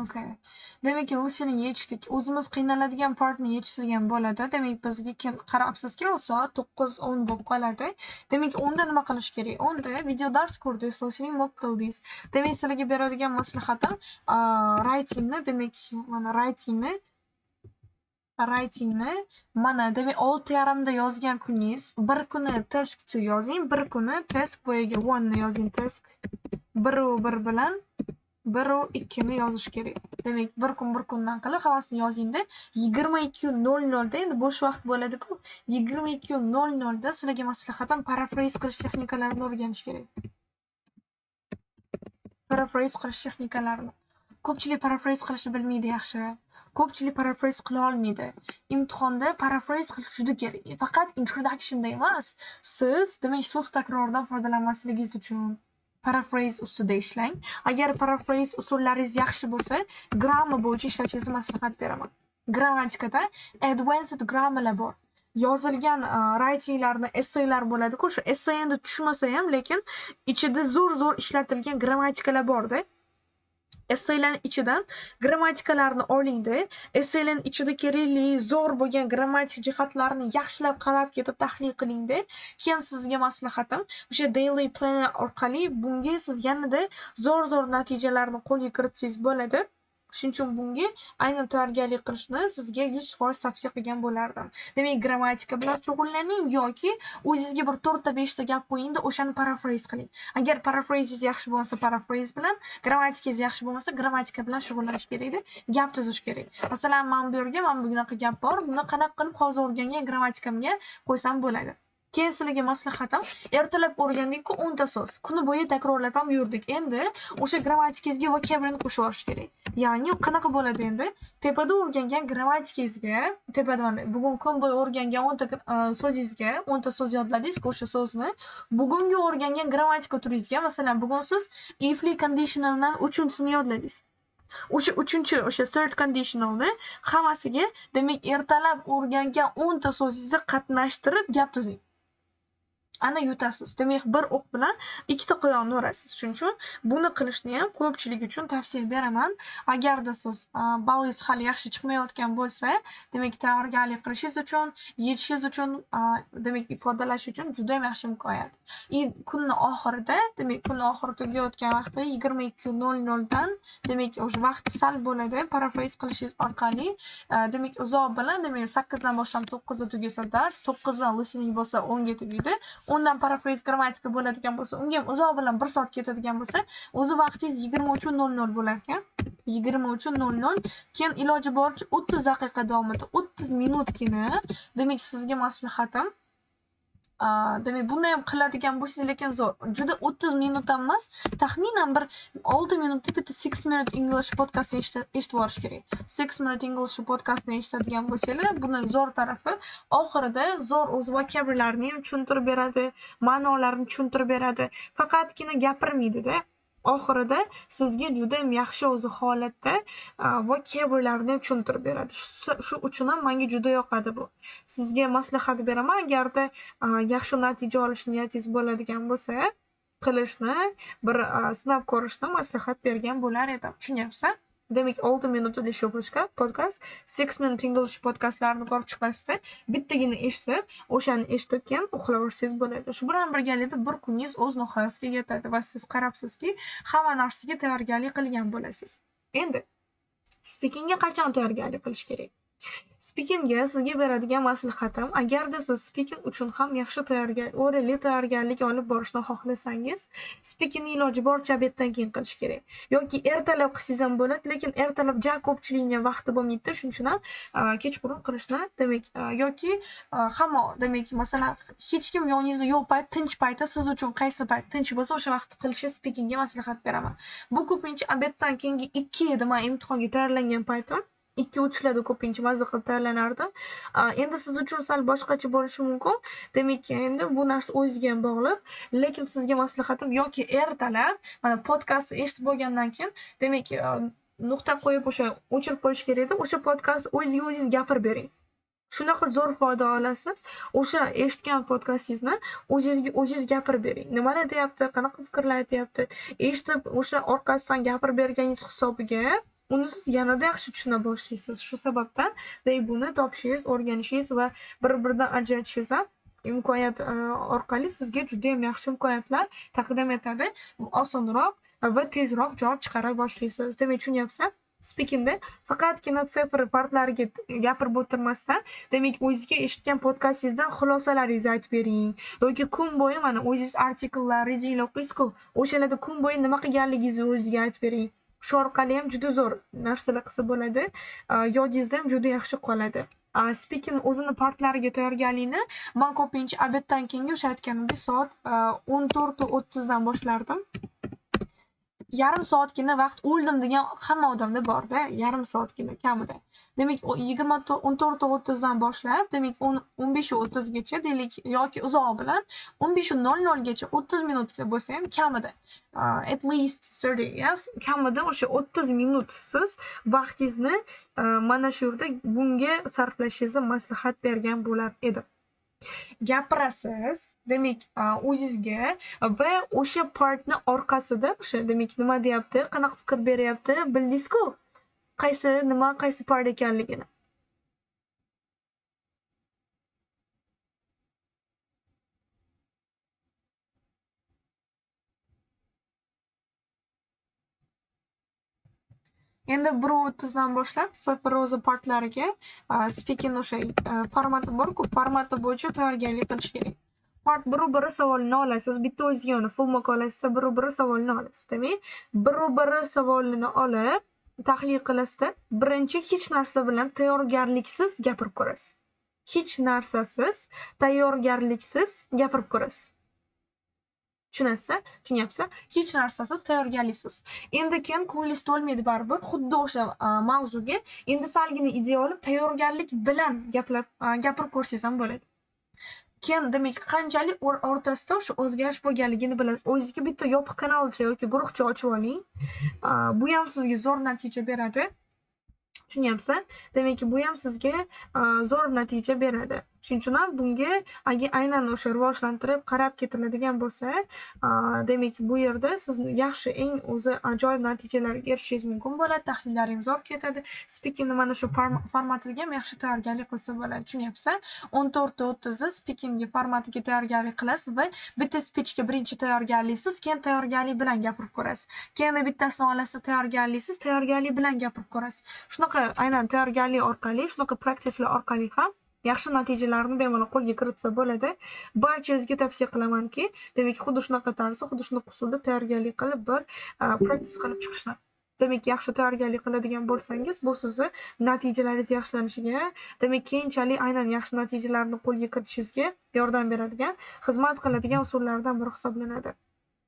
Okay. Demak, listening yechdik. O'zimiz qiynaladigan partni yechsak ham bo'ladi. Demak, bizga keyin qarabsizki, u soat 9:10 bo'lib qoladi. Demak, 10 da nima qilish kerak? 10 da video dars ko'rdingiz, listening mock qildingiz. Demak, sizlarga beradigan maslahatim, writingni, demak, mana writingni mana demak 6:30 da yozgan kuningiz, bir kuni task 2 yozing, bir kuni task boyaga 1 ni yozing, task 1 bilan 1 2 ni yozish kerak. Demak, bir kun bir kundan qilib hammasini yozingda 22:00 da endi bo'sh vaqt bo'ladi-ku. 22:00 da sizlarga maslahatim paraphrase qilish texnikalarini o'rganish kerak. Paraphrase qilish texnikalarini. Ko'pchilik paraphrase qilishni bilmaydi yaxshi. Ko'pchilik paraphrase qila olmaydi. Imtihonda paraphrase qilish juda kerak. Faqat introductionda emas, siz demak so'z takroridan foydalanmasligingiz uchun paraphrase ustida ishlang. Agar paraphrase usullaringiz yaxshi bo'lsa, grammar bo'yicha ishlashingizni maslahat beraman. Grammatikada advanced grammarlar bor. Yozilgan writinglarni, essaylar bo'ladi-ku, o'sha essay endi tushmasa ham, lekin ichida zo'r-zo'r ishlatilgan grammatikalar bor-da. Essaylarning ichidan grammatikalarni olingda, essaylarning ichida kerakli, zo'r bo'lgan grammatik jihatlarni yaxshilab qarab ketib tahlil qilingda. Keyin sizga maslahatim, o'sha daily planner orqali bunga siz yanada zo'r-zo'r natijalarni qo'lga kiritsangiz bo'ladi. Shuning uchun bunga aynan tayyorgarlik qilishni sizga 100% tavsiya qilgan bo'lardim. Demak, grammatika bilan shug'ullaning yoki o'zingizga bir 4 ta 5 ta gap qo'yingda, o'shani paraphrase qiling. Agar paraphrasingiz yaxshi bo'lmasa, paraphrase bilan, grammatikangiz yaxshi bo'lmasa, grammatika bilan shug'ullanish kerakda, gap tuzish kerak. Masalan, men bu yerga mana bunaqa gap bor, buni qanaqa qilib hozir o'rgangan grammatikamga qo'ysam bo'ladi. Keyin sizlarga maslahatim, ertalab o'rgandik-ku 10 ta so'z. Kuni bo'yi takrorlab ham yurdik. Endi o'sha grammatikangizga vocabularyni qo'shib yuborish kerak. Ya'ni qanaqa bo'ladi endi? Tepada o'rgangan grammatikangizga, tepada mana bugun kun bo'yi o'rgangan 10 ta so'zingizga, 10 ta so'z yodladingiz-ku, o'sha so'zni bugungi o'rgangan grammatika turingizga, masalan, bugun siz ifli conditionaldan 3-chisini yodladingiz. O'sha 3-chi, o'sha third conditionalni hammasiga, demak, ertalab o'rgangan 10 ta so'zingizni qatnashtirib gap tuzing. Ana yutasiz. Demak, bir o'q bilan ikkita quyonni urasiz. Shuning uchun buni qilishni ham ko'pchilik uchun tavsiya beraman. Agarda siz ballingiz hali yaxshi chiqmayotgan bo'lsa, demak, tayyorgarlik qilishingiz uchun, yetishingiz uchun, demak, ifodalash uchun juda ham yaxshi imkoniyat. И kunni oxirida, demak, kunni oxiri tugayotgan vaqtda 22:00 dan, demak, o'sha vaqt sal bo'ladi, paraphrase qilishingiz orqali, demak, uzoq bilan, demak, 8 dan boshlab 9 da tugasa dars, 9 dan listening bo'lsa 10 ga tugaydi. 10dan paraphrase grammatika bo'ladigan bo'lsa, unga ham uzoq bilan 1 soat ketadigan bo'lsa, o'zi vaqtingiz 23:00 bo'lar ekan. 23:00. Keyin iloji boricha 30 daqiqa davomida 30 minutgina, demak, sizga maslahatim, demak, buni ham qiladigan bo'lsangiz, lekin zo'r. Juda 30 minut ham emas, taxminan bir 6 minutda bitta 6 minute English podcastni eshitib yuborish kerak. 6 minute English podcastni eshitadigan bo'lsanglar, buni zo'r tarafi oxirida zo'r o'z vocabularyni ham tushuntirib beradi, ma'nolarini tushuntirib beradi. Faqatgina gapirmaydi-da. Oxirida sizga juda ham yaxshi o'zi holatda vocabularyni ham tushuntirib beradi. Shu uchun ham menga juda yoqadi bu. Sizga maslahat beraman, agarda yaxshi natija olish niyatingiz bo'ladigan bo'lsa, qilishni, bir sinab ko'rishni maslahat bergan bo'lar edim. Tushunyapsan? Demak, 6 minutlik shu podkast, 6 minute English podkastlarini ko'rib chiqasizda, bittagina eshitib, o'shani eshitib keyin uxlab olsangiz bo'ladi. Shu bilan birgalikda bir kuningiz o'z nihoyasiga yetadi va siz qarabsizki, hamma narsaga tayyorgarlik qilgan bo'lasiz. Endi speakingga qachon tayyorgarlik qilish kerak? Speakingga sizga beradigan maslahatim, agarda siz speaking uchun ham yaxshi o'rinli tayyorgarlik olib borishni xohlasangiz, speakingni iloji boricha obeddan keyin qilish kerak. Yoki ertalab qilsangiz ham bo'ladi, lekin ertalab ja ko'pchilikning vaqti bo'lmaydi, shuning uchun ham kechqurun qilishni, demak, yoki hamma, demak, masalan, hech kim yoningizda yo'q payt, tinch payti siz uchun qaysi payt tinch bo'lsa, o'sha vaqtda qilishni speakingga maslahat beraman. Bu ko'pincha obeddan keyingi 2 edi men imtihonga tayyorlangan paytim. 2-3larda ko'pincha mazza qilib tayyorlanardim. Endi siz uchun sal boshqacha bo'lishi mumkin. Demak, endi bu narsa o'zingizga ham bog'liq. Lekin sizga maslahatim, yoki ertalab mana podkastni eshitib bo'lgandan keyin, demak, nuqta qo'yib o'sha o'chirib qo'yish kerak edi. O'sha podkastni o'zingizga o'zingiz gapirib bering. Shunaqa zo'r foyda olasiz. O'sha eshitgan podkastingizni o'zingizga o'zingiz gapirib bering. Nimalar deyapti, qanaqa fikrlar aytyapti. Eshitib o'sha orqasidan gapirib berganingiz hisobiga uni siz yanada yaxshi tushuna boshlaysiz. Shu sababdan buni topishingiz, o'rganishingiz va bir-biridan ajratishingiz ham imkoniyat orqali sizga juda ham yaxshi imkoniyatlar taqdim etadi. Osonroq va tezroq javob chiqara boshlaysiz. Demak, tushunyapsan? Speakingda faqatgina цифр partlariga gapirib o'tirmasdan, demak, o'zingizga eshitgan podkastingizdan xulosalaringizni aytib bering. Yoki kun bo'yi mana o'zingiz artikllar, readinglar o'qiysiz-ku, o'shalarda kun bo'yi nima qilganligingizni o'zingizga aytib bering. Shu orqali ham juda zo'r narsalar qilsa bo'ladi. Yodingizda ham juda yaxshi qoladi. Speaking o'zini partlariga tayyorgarlikni men ko'pincha obeddan keyingi o'sha aytganimdek soat 14:30 dan boshlardim. Yarim soatgina vaqt o'ldim degan hamma odamda borda, yarim soatgina kamida. Demak, 14:30 dan boshlab, demak, 15:30 gacha deylik yoki uzoq bilan 15:00 gacha 30 minutga bo'lsa ham kamida. At least 30, yes, kamida o'sha 30 minut siz vaqtingizni mana shu yerda bunga sarflashingizni maslahat bergan bo'lar edim. Gapirasiz, demak, o'zingizga va o'sha partni orqasida o'sha, demak, nima deyapti, qanaqa fikr beryapti, bildingiz-ku, qaysi nima, qaysi part ekanligini. Endi 1:30 dan boshlab 0 o'zi partlariga speaking o'sha formati bor-ku, formati bo'yicha tayyorgarlik qilish kerak. Part 1:1 savolini olasiz, bitta o'zingizga uni full maqolasida 1:1 savolini olasiz. Demak, 1:1 savolini olib tahlil qilasizda, birinchi hech narsa bilan tayyorgarliksiz gapirib ko'rasiz. Hech narsasiz, tayyorgarliksiz gapirib ko'rasiz. Tushunasiz? Tushunyapsiz? Hech narsasiz, tayyorgarliksiz. Endi keyin ko'nglingiz to'lmaydi baribir, xuddi o'sha mavzuga endi salgina ideya olib, tayyorgarlik bilan gapirib ko'rsangiz ham bo'ladi. Keyin demak, qanchalik o'rtasida o'sha o'zgarish bo'lganligini bilasiz. O'zingizga bitta yopiq kanalcha yoki guruhcha ochib oling. Bu ham sizga zo'r natija beradi. Tushunyapsiz? Demak, bu ham sizga zo'r natija beradi. Shuning uchun ham bunga agar aynan o'sha rivojlantirib qarab ketiladigan bo'lsa, demak, bu yerda siz yaxshi, eng o'zi ajoyib natijalarga erishishingiz mumkin bo'ladi. Tahlillaringiz zo'r ketadi. Speakingni mana shu formatiga ham yaxshi tayyorgarlik qilsa bo'ladi. Tushunyapsiz? 14:30 speaking formatiga tayyorgarlik qilasiz va bitta speechga birinchi tayyorgarliksiz, keyin tayyorgarlik bilan gapirib ko'rasiz. Keyin bittasini olasiz, tayyorgarliksiz, tayyorgarlik bilan gapirib ko'rasiz. Shunaqa aynan tayyorgarlik orqali, shunaqa practicelar orqali ham yaxshi natijalarni bemalol qo'lga kiritsa bo'ladi. Barchangizga tavsiya qilamanki, demak, xuddi shunaqa tarzda, xuddi shunaqa usulda tayyorgarlik qilib bir practice qilib chiqishni. Demak, yaxshi tayyorgarlik qiladigan bo'lsangiz, bu sizni natijalaringiz yaxshilanishiga, demak, keyinchalik aynan yaxshi natijalarni qo'lga kiritishingizga yordam beradigan, xizmat qiladigan usullardan biri hisoblanadi.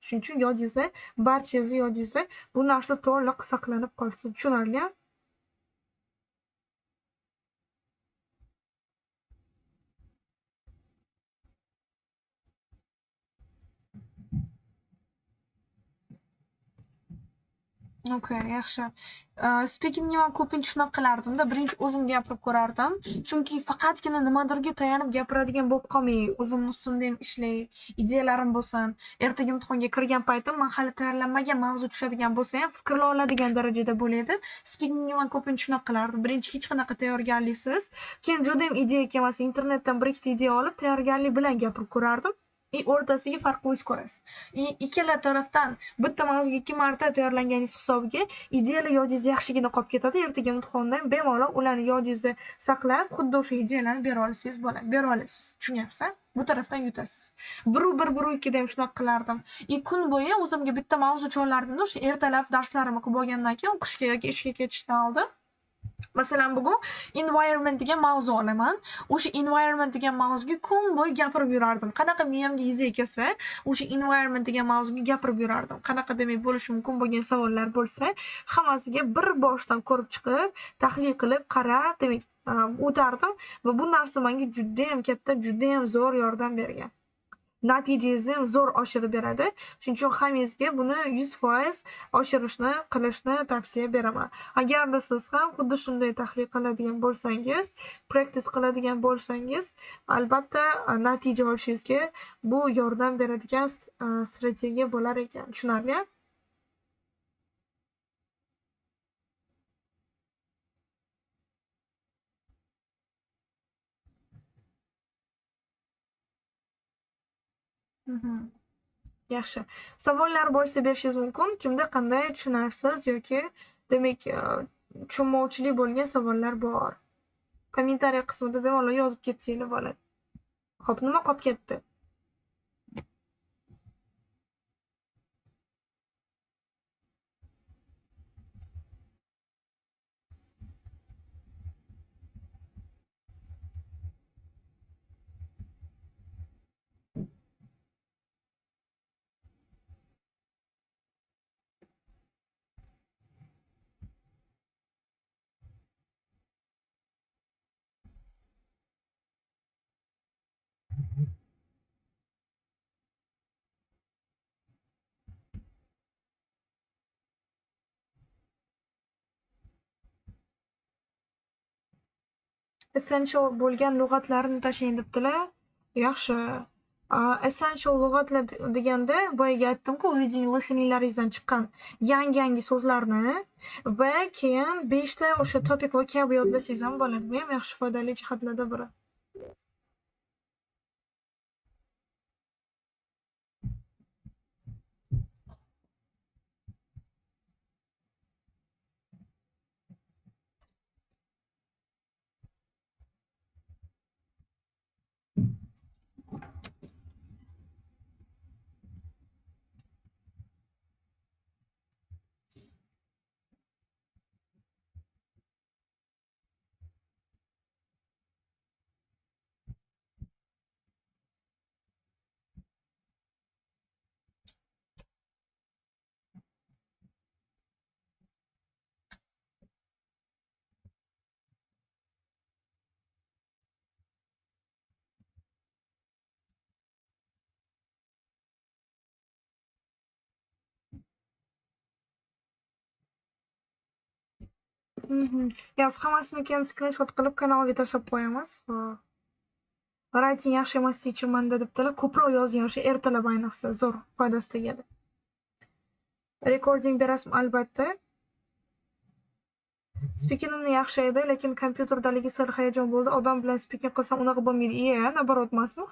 Shuning uchun yodingizda, barchangizni yodingizda bu narsa to'liq saqlanib qolsin. Tushunarlimi? Okay, yaxshi. Speakingni men ko'pincha shunaqa qilardimda, birinchi o'zim gapirib ko'rardim. Chunki faqatgina nimadirga tayanib gapiradigan bo'lib qolmay, o'zimni ustimda ham ishlay, ideyalarim bo'lsin. Ertaga imtihonga kirgan paytim men hali tayyorlanmagan mavzu tushadigan bo'lsa ham fikrlay oladigan darajada bo'lardim. Speakingni men ko'pincha shunaqa qilardim. Birinchi hech qanaqa tayyorgarliksiz, keyin juda ham ideya kelmasa internetdan bir ikkita ideya olib, tayyorgarlik bilan gapirib ko'rardim. O'rtasiga farq o'z ko'rasiz. Ikkala tarafdan bitta mavzuga 2 marta tayyorlanganingiz hisobiga ideyalar yodingizda yaxshigina qolib ketadi. Ertaga imtihonda ham bemalol ularni yodingizda saqlab, xuddi o'sha ideyalarni bera olsangiz bo'ladi, bera olasiz. Tushunyapsiz? Bu tarafdan yutasiz. 1-1, 1-2 da ham shunaqa qilardim. Kun bo'yi o'zimga bitta mavzu cho'lardim-da, o'sha ertalab darslarimni qilib olgandan keyin o'qishga yoki ishga ketishdan oldin. Masalan, bugun environment degan mavzu olaman. O'sha environment degan mavzuga kun bo'yi gapirib yurardim. Qanaqa miyamga ideya kelsa, o'sha environment degan mavzuga gapirib yurardim. Qanaqa demak bo'lishi mumkin bo'lgan savollar bo'lsa, hammasiga bir boshdan ko'rib chiqib, tahlil qilib, qarab, demak, o'tardim va bu narsa menga juda ham katta, juda ham zo'r yordam bergan. Natijangizni ham zo'r oshirib beradi. Shuning uchun hammangizga buni 100% oshirishni, qilishni tavsiya beraman. Agarda siz ham xuddi shunday tahlil qiladigan bo'lsangiz, practice qiladigan bo'lsangiz, albatta natija olishingizga bu yordam beradigan strategiya bo'lar ekan. Tushunarlimi? Yaxshi. Savollar bo'lsa berishingiz mumkin. Kimda qanday tushunarsiz yoki demak, tushunmovchilik bo'lgan savollar bor. Kommentariya qismida bemalol yozib ketsanglar bo'ladi. Xo'p, nima qolib ketdi? Essential bo'lgan lug'atlarni tashlang debdilar. Yaxshi. Essential lug'atlar deganda boyagi aytdim-ku, reading listeninglaringizdan chiqqan yangi-yangi so'zlarni va keyin 5 ta o'sha topic vocab yodlasangiz ham bo'ladi. Bu ham yaxshi foydali jihatlardan biri. Yaz, hammasini keyin skrinshot qilib kanalga tashlab qo'yamiz. Writing yaxshi emas teacher manda debdilar. Ko'proq yozing, o'sha ertalab ayniqsa zo'r foydasi tegadi. Recording berasizmi? Albatta. Speakingimni yaxshi edi, lekin kompyuterdaligi sal hayajon bo'ldi. Odam bilan speaking qilsam unaqa bo'lmaydi. Iya, наоборот emasmi?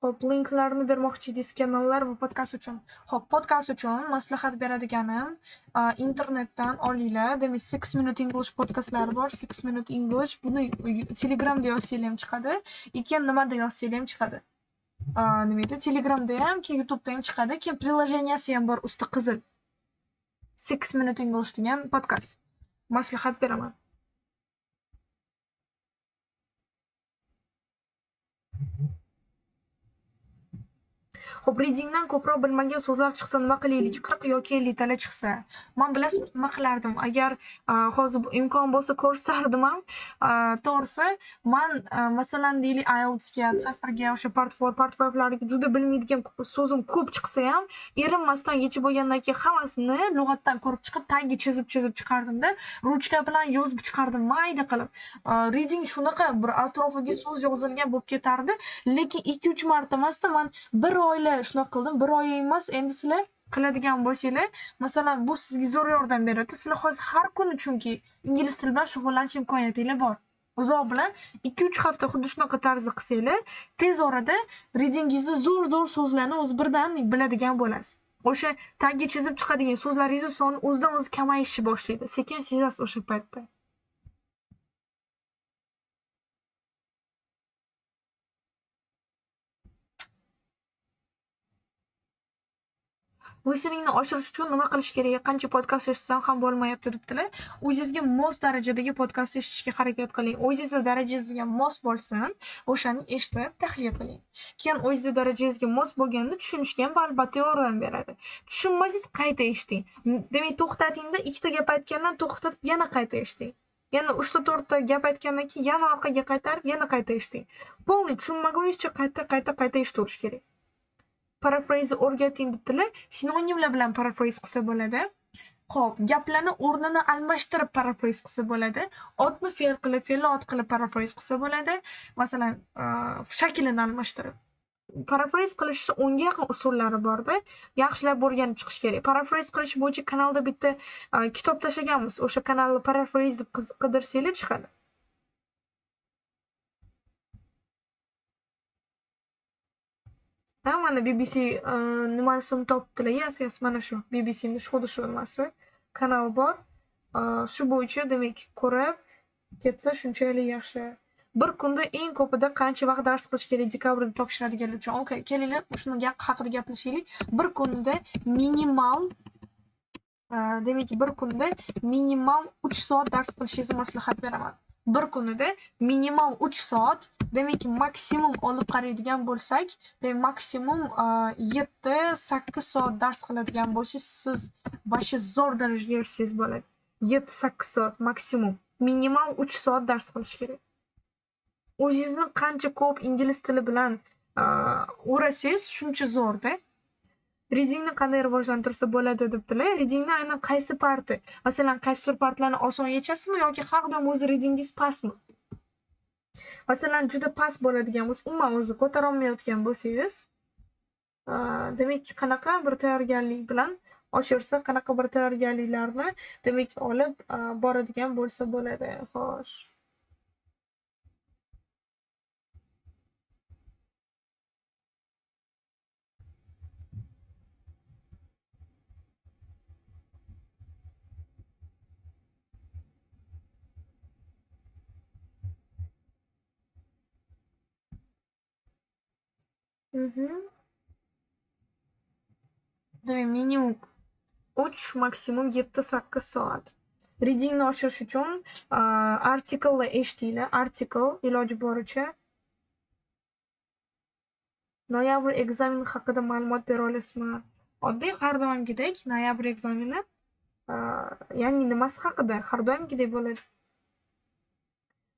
Xo'p, linklarni bermoqchi edingiz kanallar va podkast uchun. Xo'p, podkast uchun maslahat beradiganim, internetdan olinglar. Demak, 6 Minute English podkastlari bor. 6 Minute English. Buni Telegramda yozsanglar ham chiqadi. Keyin nimada yozsanglar ham chiqadi. Nima edi? Telegramda ham, keyin YouTube'da ham chiqadi. Keyin приложенияsi ham bor, usti qizil. 6 Minute English degan podkast. Maslahat beraman. Xo'p, readingdan ko'proq bilmagan so'zlar chiqsa nima qilaylik? 40 yoki 50 tala chiqsa. Men bilasizmi nima qilardim? Agar hozir imkon bo'lsa ko'rsardim ham, to'g'risi, men masalan deylik IELTSga, TOEFLga, o'sha Part 4, Part 5larga juda bilmaydigan so'zim ko'p chiqsa ham, erinmasdan yechib bo'lgandan keyin hammasini lug'atdan ko'rib chiqib, tagi chizib-chizib chiqardimda, ruchka bilan yozib chiqardim, mayda qilib. Reading shunaqa bir atrofiga so'z yozilgan bo'lib ketardi, lekin 2-3 marta emasda, men bir oyla shunaqa qildim, bir oy emas, endi sizlar qiladigan bo'lsanglar, masalan, bu sizga zo'r yordam beradi. Sizlar hozir har kuni chunki ingliz tili bilan shug'ullanish imkoniyatinglar bor. Uzoq bilan 2-3 hafta xuddi shunaqa tarzda qilsanglar, tez orada readingingizni zo'r-zo'r so'zlarni o'zi birdan biladigan bo'lasiz. O'sha tagi chizib chiqadigan so'zlaringizni soni o'zidan o'zi kamayishni boshlaydi. Sekin sezasiz o'sha paytda. Listeningni oshirish uchun nima qilish kerak? Qancha podkast eshitsam ham bo'lmayapti debdilar. O'zingizga mos darajadagi podkast eshitishga harakat qiling. O'zingizni darajangizga mos bo'lsin, o'shani eshitib tahlil qiling. Keyin o'zingizni darajangizga mos bo'lganda tushunishga ham albatta yordam beradi. Tushunmasangiz qayta eshiting. Demak, to'xtatingda ikkita gap aytgandan to'xtatib yana qayta eshiting. Yana 3 ta 4 ta gap aytgandan keyin yana orqaga qaytarib, yana qayta eshiting. Polniy tushunmaguningizcha qayta eshitaverish kerak. Paraphrase o'rgating debdilar. Sinonimlar bilan paraphrase qilsa bo'ladi. Xo'p, gaplarni o'rnini almashtirib paraphrase qilsa bo'ladi. Otni fe'l qilib, fe'lni ot qilib paraphrase qilsa bo'ladi. Masalan, shaklini almashtirib. Paraphrase qilishni 10 ga yaqin usullari borda. Yaxshilab o'rganib chiqish kerak. Paraphrase qilish bo'yicha kanalda bitta kitob tashlaganmiz. O'sha kanalni paraphrase deb qidirsanglar chiqadi. Mana BBC nimasini topdilar. Yes, yes, mana shu BBC'ning xuddi shu nimasi kanal bor. Shu bo'yicha demak ko'rib ketsa shunchalik yaxshi. Bir kunda eng ko'pida qancha vaqt dars qilish kerak dekabrda topshiradiganlar uchun? Okay, kelinglar, shuni haqida gaplashaylik. Bir kunda minimal, demak, bir kunda minimal 3 soat dars qilishingizni maslahat beraman. Bir kunida minimal 3 soat, demak, maksimum olib qaraydigan bo'lsak, demak, maksimum 7-8 soat dars qiladigan bo'lsangiz, siz vashi zo'r darajaga erishsangiz bo'ladi. 7-8 soat maksimum. Minimal 3 soat dars qilish kerak. O'zingizni qancha ko'p ingliz tili bilan o'rasangiz, shuncha zo'rda. Readingni qanday rivojlantirsa bo'ladi debdilar. Readingni aynan qaysi parti? Masalan, qaysidir partlarni oson yechasizmi yoki har doim o'zi readingingiz pastmi? Masalan, juda past bo'ladigan bo'lsa, umuman o'zi ko'tara olmayotgan bo'lsangiz, demak, qanaqa bir tayyorgarlik bilan oshirsa, qanaqa bir tayyorgarliklarni demak olib boradigan bo'lsa bo'ladi. Xo'sh. Demak, minimum 3, maksimum 7-8 soat. Readingni oshirish uchun artiklni eshitinglar. Artikl iloji boricha. Noyabr ekzameni haqida ma'lumot bera olasizmi? Oddiy har doimgidek noyabr ekzameni, ya'ni nimasi haqida? Har doimgidek bo'ladi.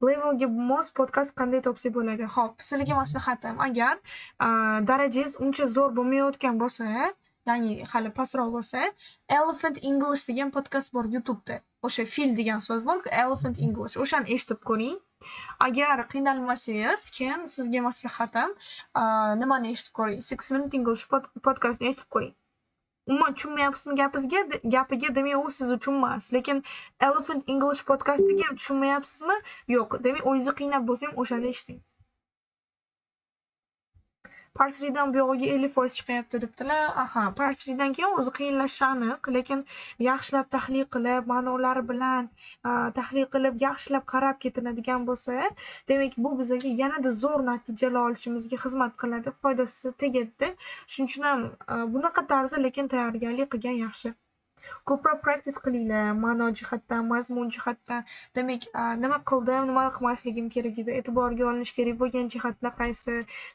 Levelga mos podkast qanday topsak bo'ladi? Xo'p, sizlarga maslahatim, agar darajangiz uncha zo'r bo'lmayotgan bo'lsa, ya'ni hali pastroq bo'lsa, Elephant English degan podkast bor YouTube'da. O'sha fil degan so'z bor-ku, Elephant English. O'shani eshitib ko'ring. Agar qiynalmasangiz, keyin sizga maslahatim, nimani eshitib ko'ring? 6 Minute English podkastini eshitib ko'ring. Umuman tushunmayapsizmi gapiga, demak u siz uchun emas. Lekin Elephant English podkastiga ham tushunmayapsizmi? Yo'q, demak o'zingizni qiynab bo'lsa ham o'shani eshiting. Part 3dan buyog'iga 50% chiqyapti debdilar. Aha, part 3dan keyin o'zi qiyinlashishi aniq, lekin yaxshilab tahlil qilib, ma'nolari bilan tahlil qilib, yaxshilab qarab ketiladigan bo'lsa, demak bu bizga yanada zo'r natijalar olishimizga xizmat qiladi, foydasi tegadi. Shuning uchun ham bunaqa tarzda lekin tayyorgarlik qilgan yaxshi. Ko'proq practice qilinglar, ma'no jihatdan, mazmun jihatdan. Demak, nima qildim, nima qilmasligim kerak edi, e'tiborga olinishi kerak bo'lgan jihatlar qaysi,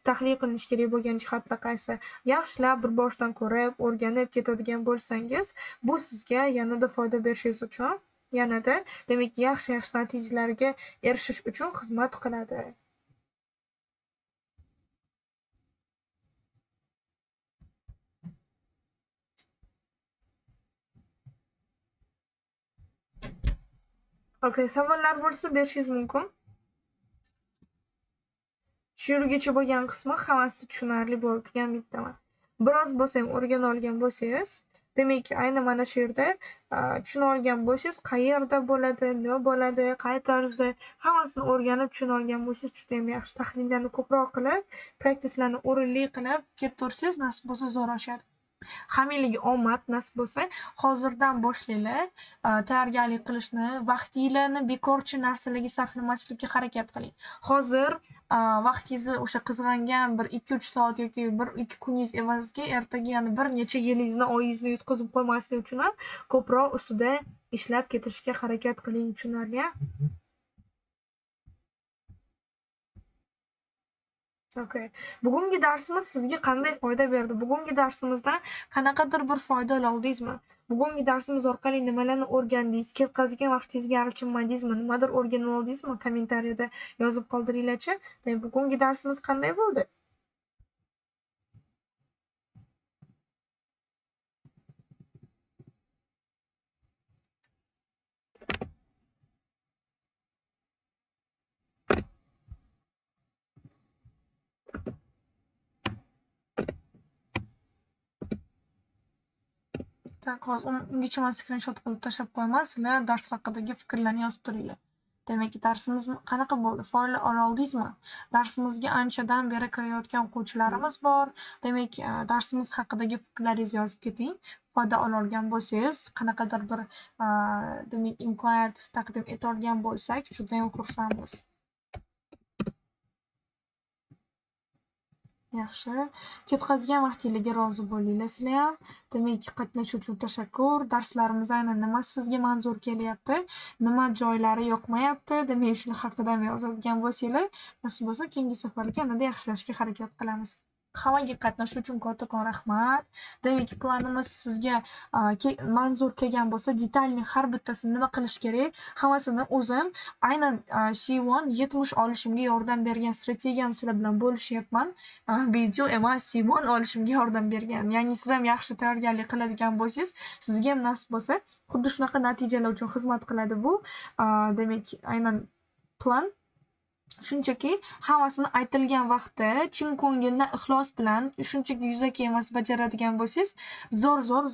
tahlil qilinishi kerak bo'lgan jihatlar qaysi. Yaxshilab bir boshdan ko'rib, o'rganib ketadigan bo'lsangiz, bu sizga yanada foyda berishingiz uchun, yanada, demak, yaxshi-yaxshi natijalarga erishish uchun xizmat qiladi. Okay, savollar bo'lsa berishingiz mumkin. Shu yergacha bo'lgan qismi hammasi tushunarli bo'ldi degan umiddaman. Biroz bo'lsa ham o'rgana olgan bo'lsangiz, demak, ayni mana shu yerda tushuna olgan bo'lsangiz, qayerda bo'ladi, nima bo'ladi, qay tarzda, hammasini o'rganib tushuna olgan bo'lsangiz juda ham yaxshi. Tahlillarni ko'proq qilib, practicelarni o'rinli qilib ketaversangiz, nasib bo'lsa zo'r oshadi. Hammanglarga omad nasib bo'lsa, hozirdan boshlanglar tayyorgarlik qilishni, vaqtinglarni bekorchi narsalarga sarflamaslikka harakat qiling. Hozir vaqtingizni o'sha qizg'angan bir 2-3 soat yoki 1-2 kuningiz evaziga ertaga yana bir necha yilingizni, oyingizni yutqizib qo'ymaslik uchun ham ko'proq ustida ishlab ketishga harakat qiling, tushunarli? Okay. Bugungi darsimiz sizga qanday foyda berdi? Bugungi darsimizdan qanaqadir bir foyda oldingizmi? Bugungi darsimiz orqali nimalarni o'rgandingiz? Ketkazgan vaqtingizga achinmadingizmi? Nimadir o'rganib oldingizmi? Kommentariyada yozib qoldiringlarchi. Demak, bugungi darsimiz qanday bo'ldi? Tak, hozir ungacha man skrinshot qilib tashlab qo'yaman, sizlar dars haqidagi fikrlarni yozib turinglar. Demak, darsimiz qanaqa bo'ldi? Foyda ola oldingizmi? Darsimizga anchadan beri kirayotgan o'quvchilarimiz bor. Demak, darsimiz haqidagi fikrlaringizni yozib keting. Foyda ola olgan bo'lsangiz, qanaqadir bir demak imkoniyat taqdim eta olgan bo'lsak, juda ham xursandmiz. Yaxshi. Ketkazgan vaqtingizga rozi bo'linglar sizlar ham. Demak, qatnashuv uchun tashakkur. Darslarimiz aynan nima sizga manzur kelyapti, nima joylari yoqmayapti, demak, shular haqida ham yozadigan bo'lsanglar, nasib bo'lsa keyingi safarga yanada yaxshilashga harakat qilamiz. Hammaga qatnashuv uchun kattakon rahmat. Demak, planimiz sizga manzur kelgan bo'lsa, detalni har bittasini nima qilish kerak, hammasini o'zim aynan C1 70 olishimga yordam bergan strategiyani sizlar bilan bo'lishyapman. Video emas, C1 olishimga yordam bergan. Ya'ni siz ham yaxshi tayyorgarlik qiladigan bo'lsangiz, sizga ham nasib bo'lsa, xuddi shunaqa natijalar uchun xizmat qiladi bu. Demak, aynan plan shunchaki hammasini aytilgan vaqtda chin ko'ngildan ixlos bilan shunchaki yuzaki emas bajaradigan bo'lsangiz,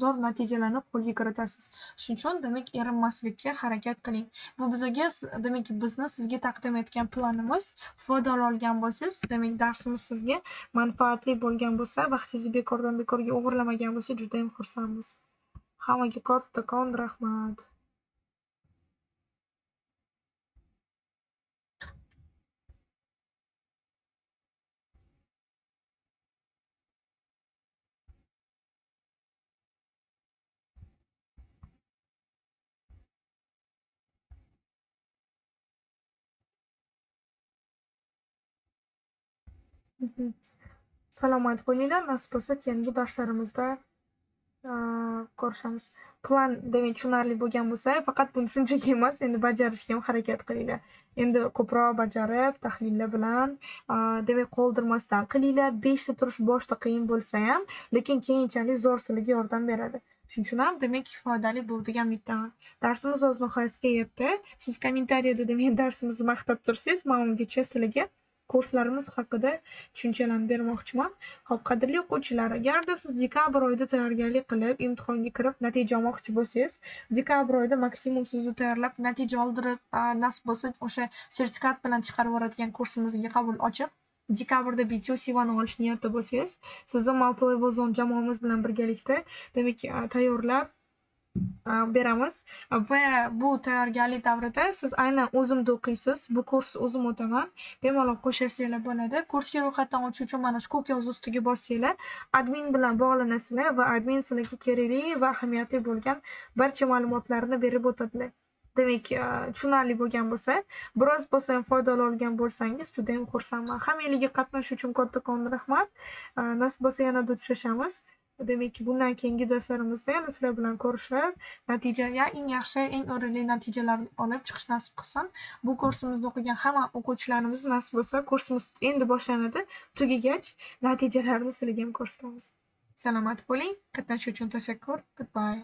zo'r natijalarni qo'lga kiritasiz. Shuning uchun demak erinmaslikka harakat qiling. Bu bizaga demak bizni sizga taqdim etgan planimiz foyda ola olgan bo'lsangiz, demak darsimiz sizga manfaatli bo'lgan bo'lsa, vaqtingizni bekordan bekorga o'g'irlamagan bo'lsa, juda ham xursandmiz. Hammaga kattakon rahmat. Salomat bo'linglar. Nasib bo'lsa keyingi darslarimizda Ko'rishamiz. Plan demak tushunarli bo'lgan bo'lsa, faqat buni shunchaki emas, endi bajarishga ham harakat qilinglar. Endi ko'proq bajarib, tahlillar bilan, demak qoldirmasdan qilinglar. 5 ta turish boshida qiyin bo'lsa ham, lekin keyinchalik zo'r sizlarga yordam beradi. Shuning uchun ham demak foydali bo'ldi degan umiddaman. Darsimiz o'z nihoyasiga yetdi. Siz kommentariyada demak darsimizni maqtab tursangiz, men ungacha sizlarga kurslarimiz haqida tushunchalarni bermoqchiman. Xo'p, qadrli o'quvchilar, agarda siz dekabr oyida tayyorgarlik qilib, imtihonga kirib natija olmoqchi bo'lsangiz, dekabr oyida maksimum sizni tayyorlab, natija oldirib, nasib bo'lsa o'sha sertifikat bilan chiqarib yuboradigan kursimizga qabul ochiq. Dekabrda B2 C1 olish niyatida bo'lsangiz, sizni Multi Level Zone jamoamiz bilan birgalikda demak tayyorlab beramiz va bu tayyorgarlik davrida siz aynan o'zimda o'qiysiz. Bu kursni o'zim o'taman. Bemalol qo'shilsanglar bo'ladi. Kursga ro'yxatdan o'tish uchun mana shu ko'k yozuv ustiga bossanglar, admin bilan bog'lanasizlar va admin sizlarga kerakli va ahamiyatli bo'lgan barcha ma'lumotlarni berib o'tadilar. Demak, tushunarli bo'lgan bo'lsa, biroz bo'lsa ham foyda olgan bo'lsangiz, juda ham xursandman. Hammanglarga qatnashish uchun kattakon rahmat. Nasib bo'lsa yanada uchrashamiz. Demak, bundan keyingi darslarimizda yana sizlar bilan ko'rishib, natija, eng yaxshi, eng o'rinli natijalarni olib chiqish nasib qilsin. Bu kursimizni o'qigan hamma o'quvchilarimiz nasib bo'lsa, kursimiz endi boshlanadi. Tugagach, natijalarni sizlarga ham ko'rsatamiz. Salomat bo'ling. Qatnashish uchun tashakkur. Goodbye.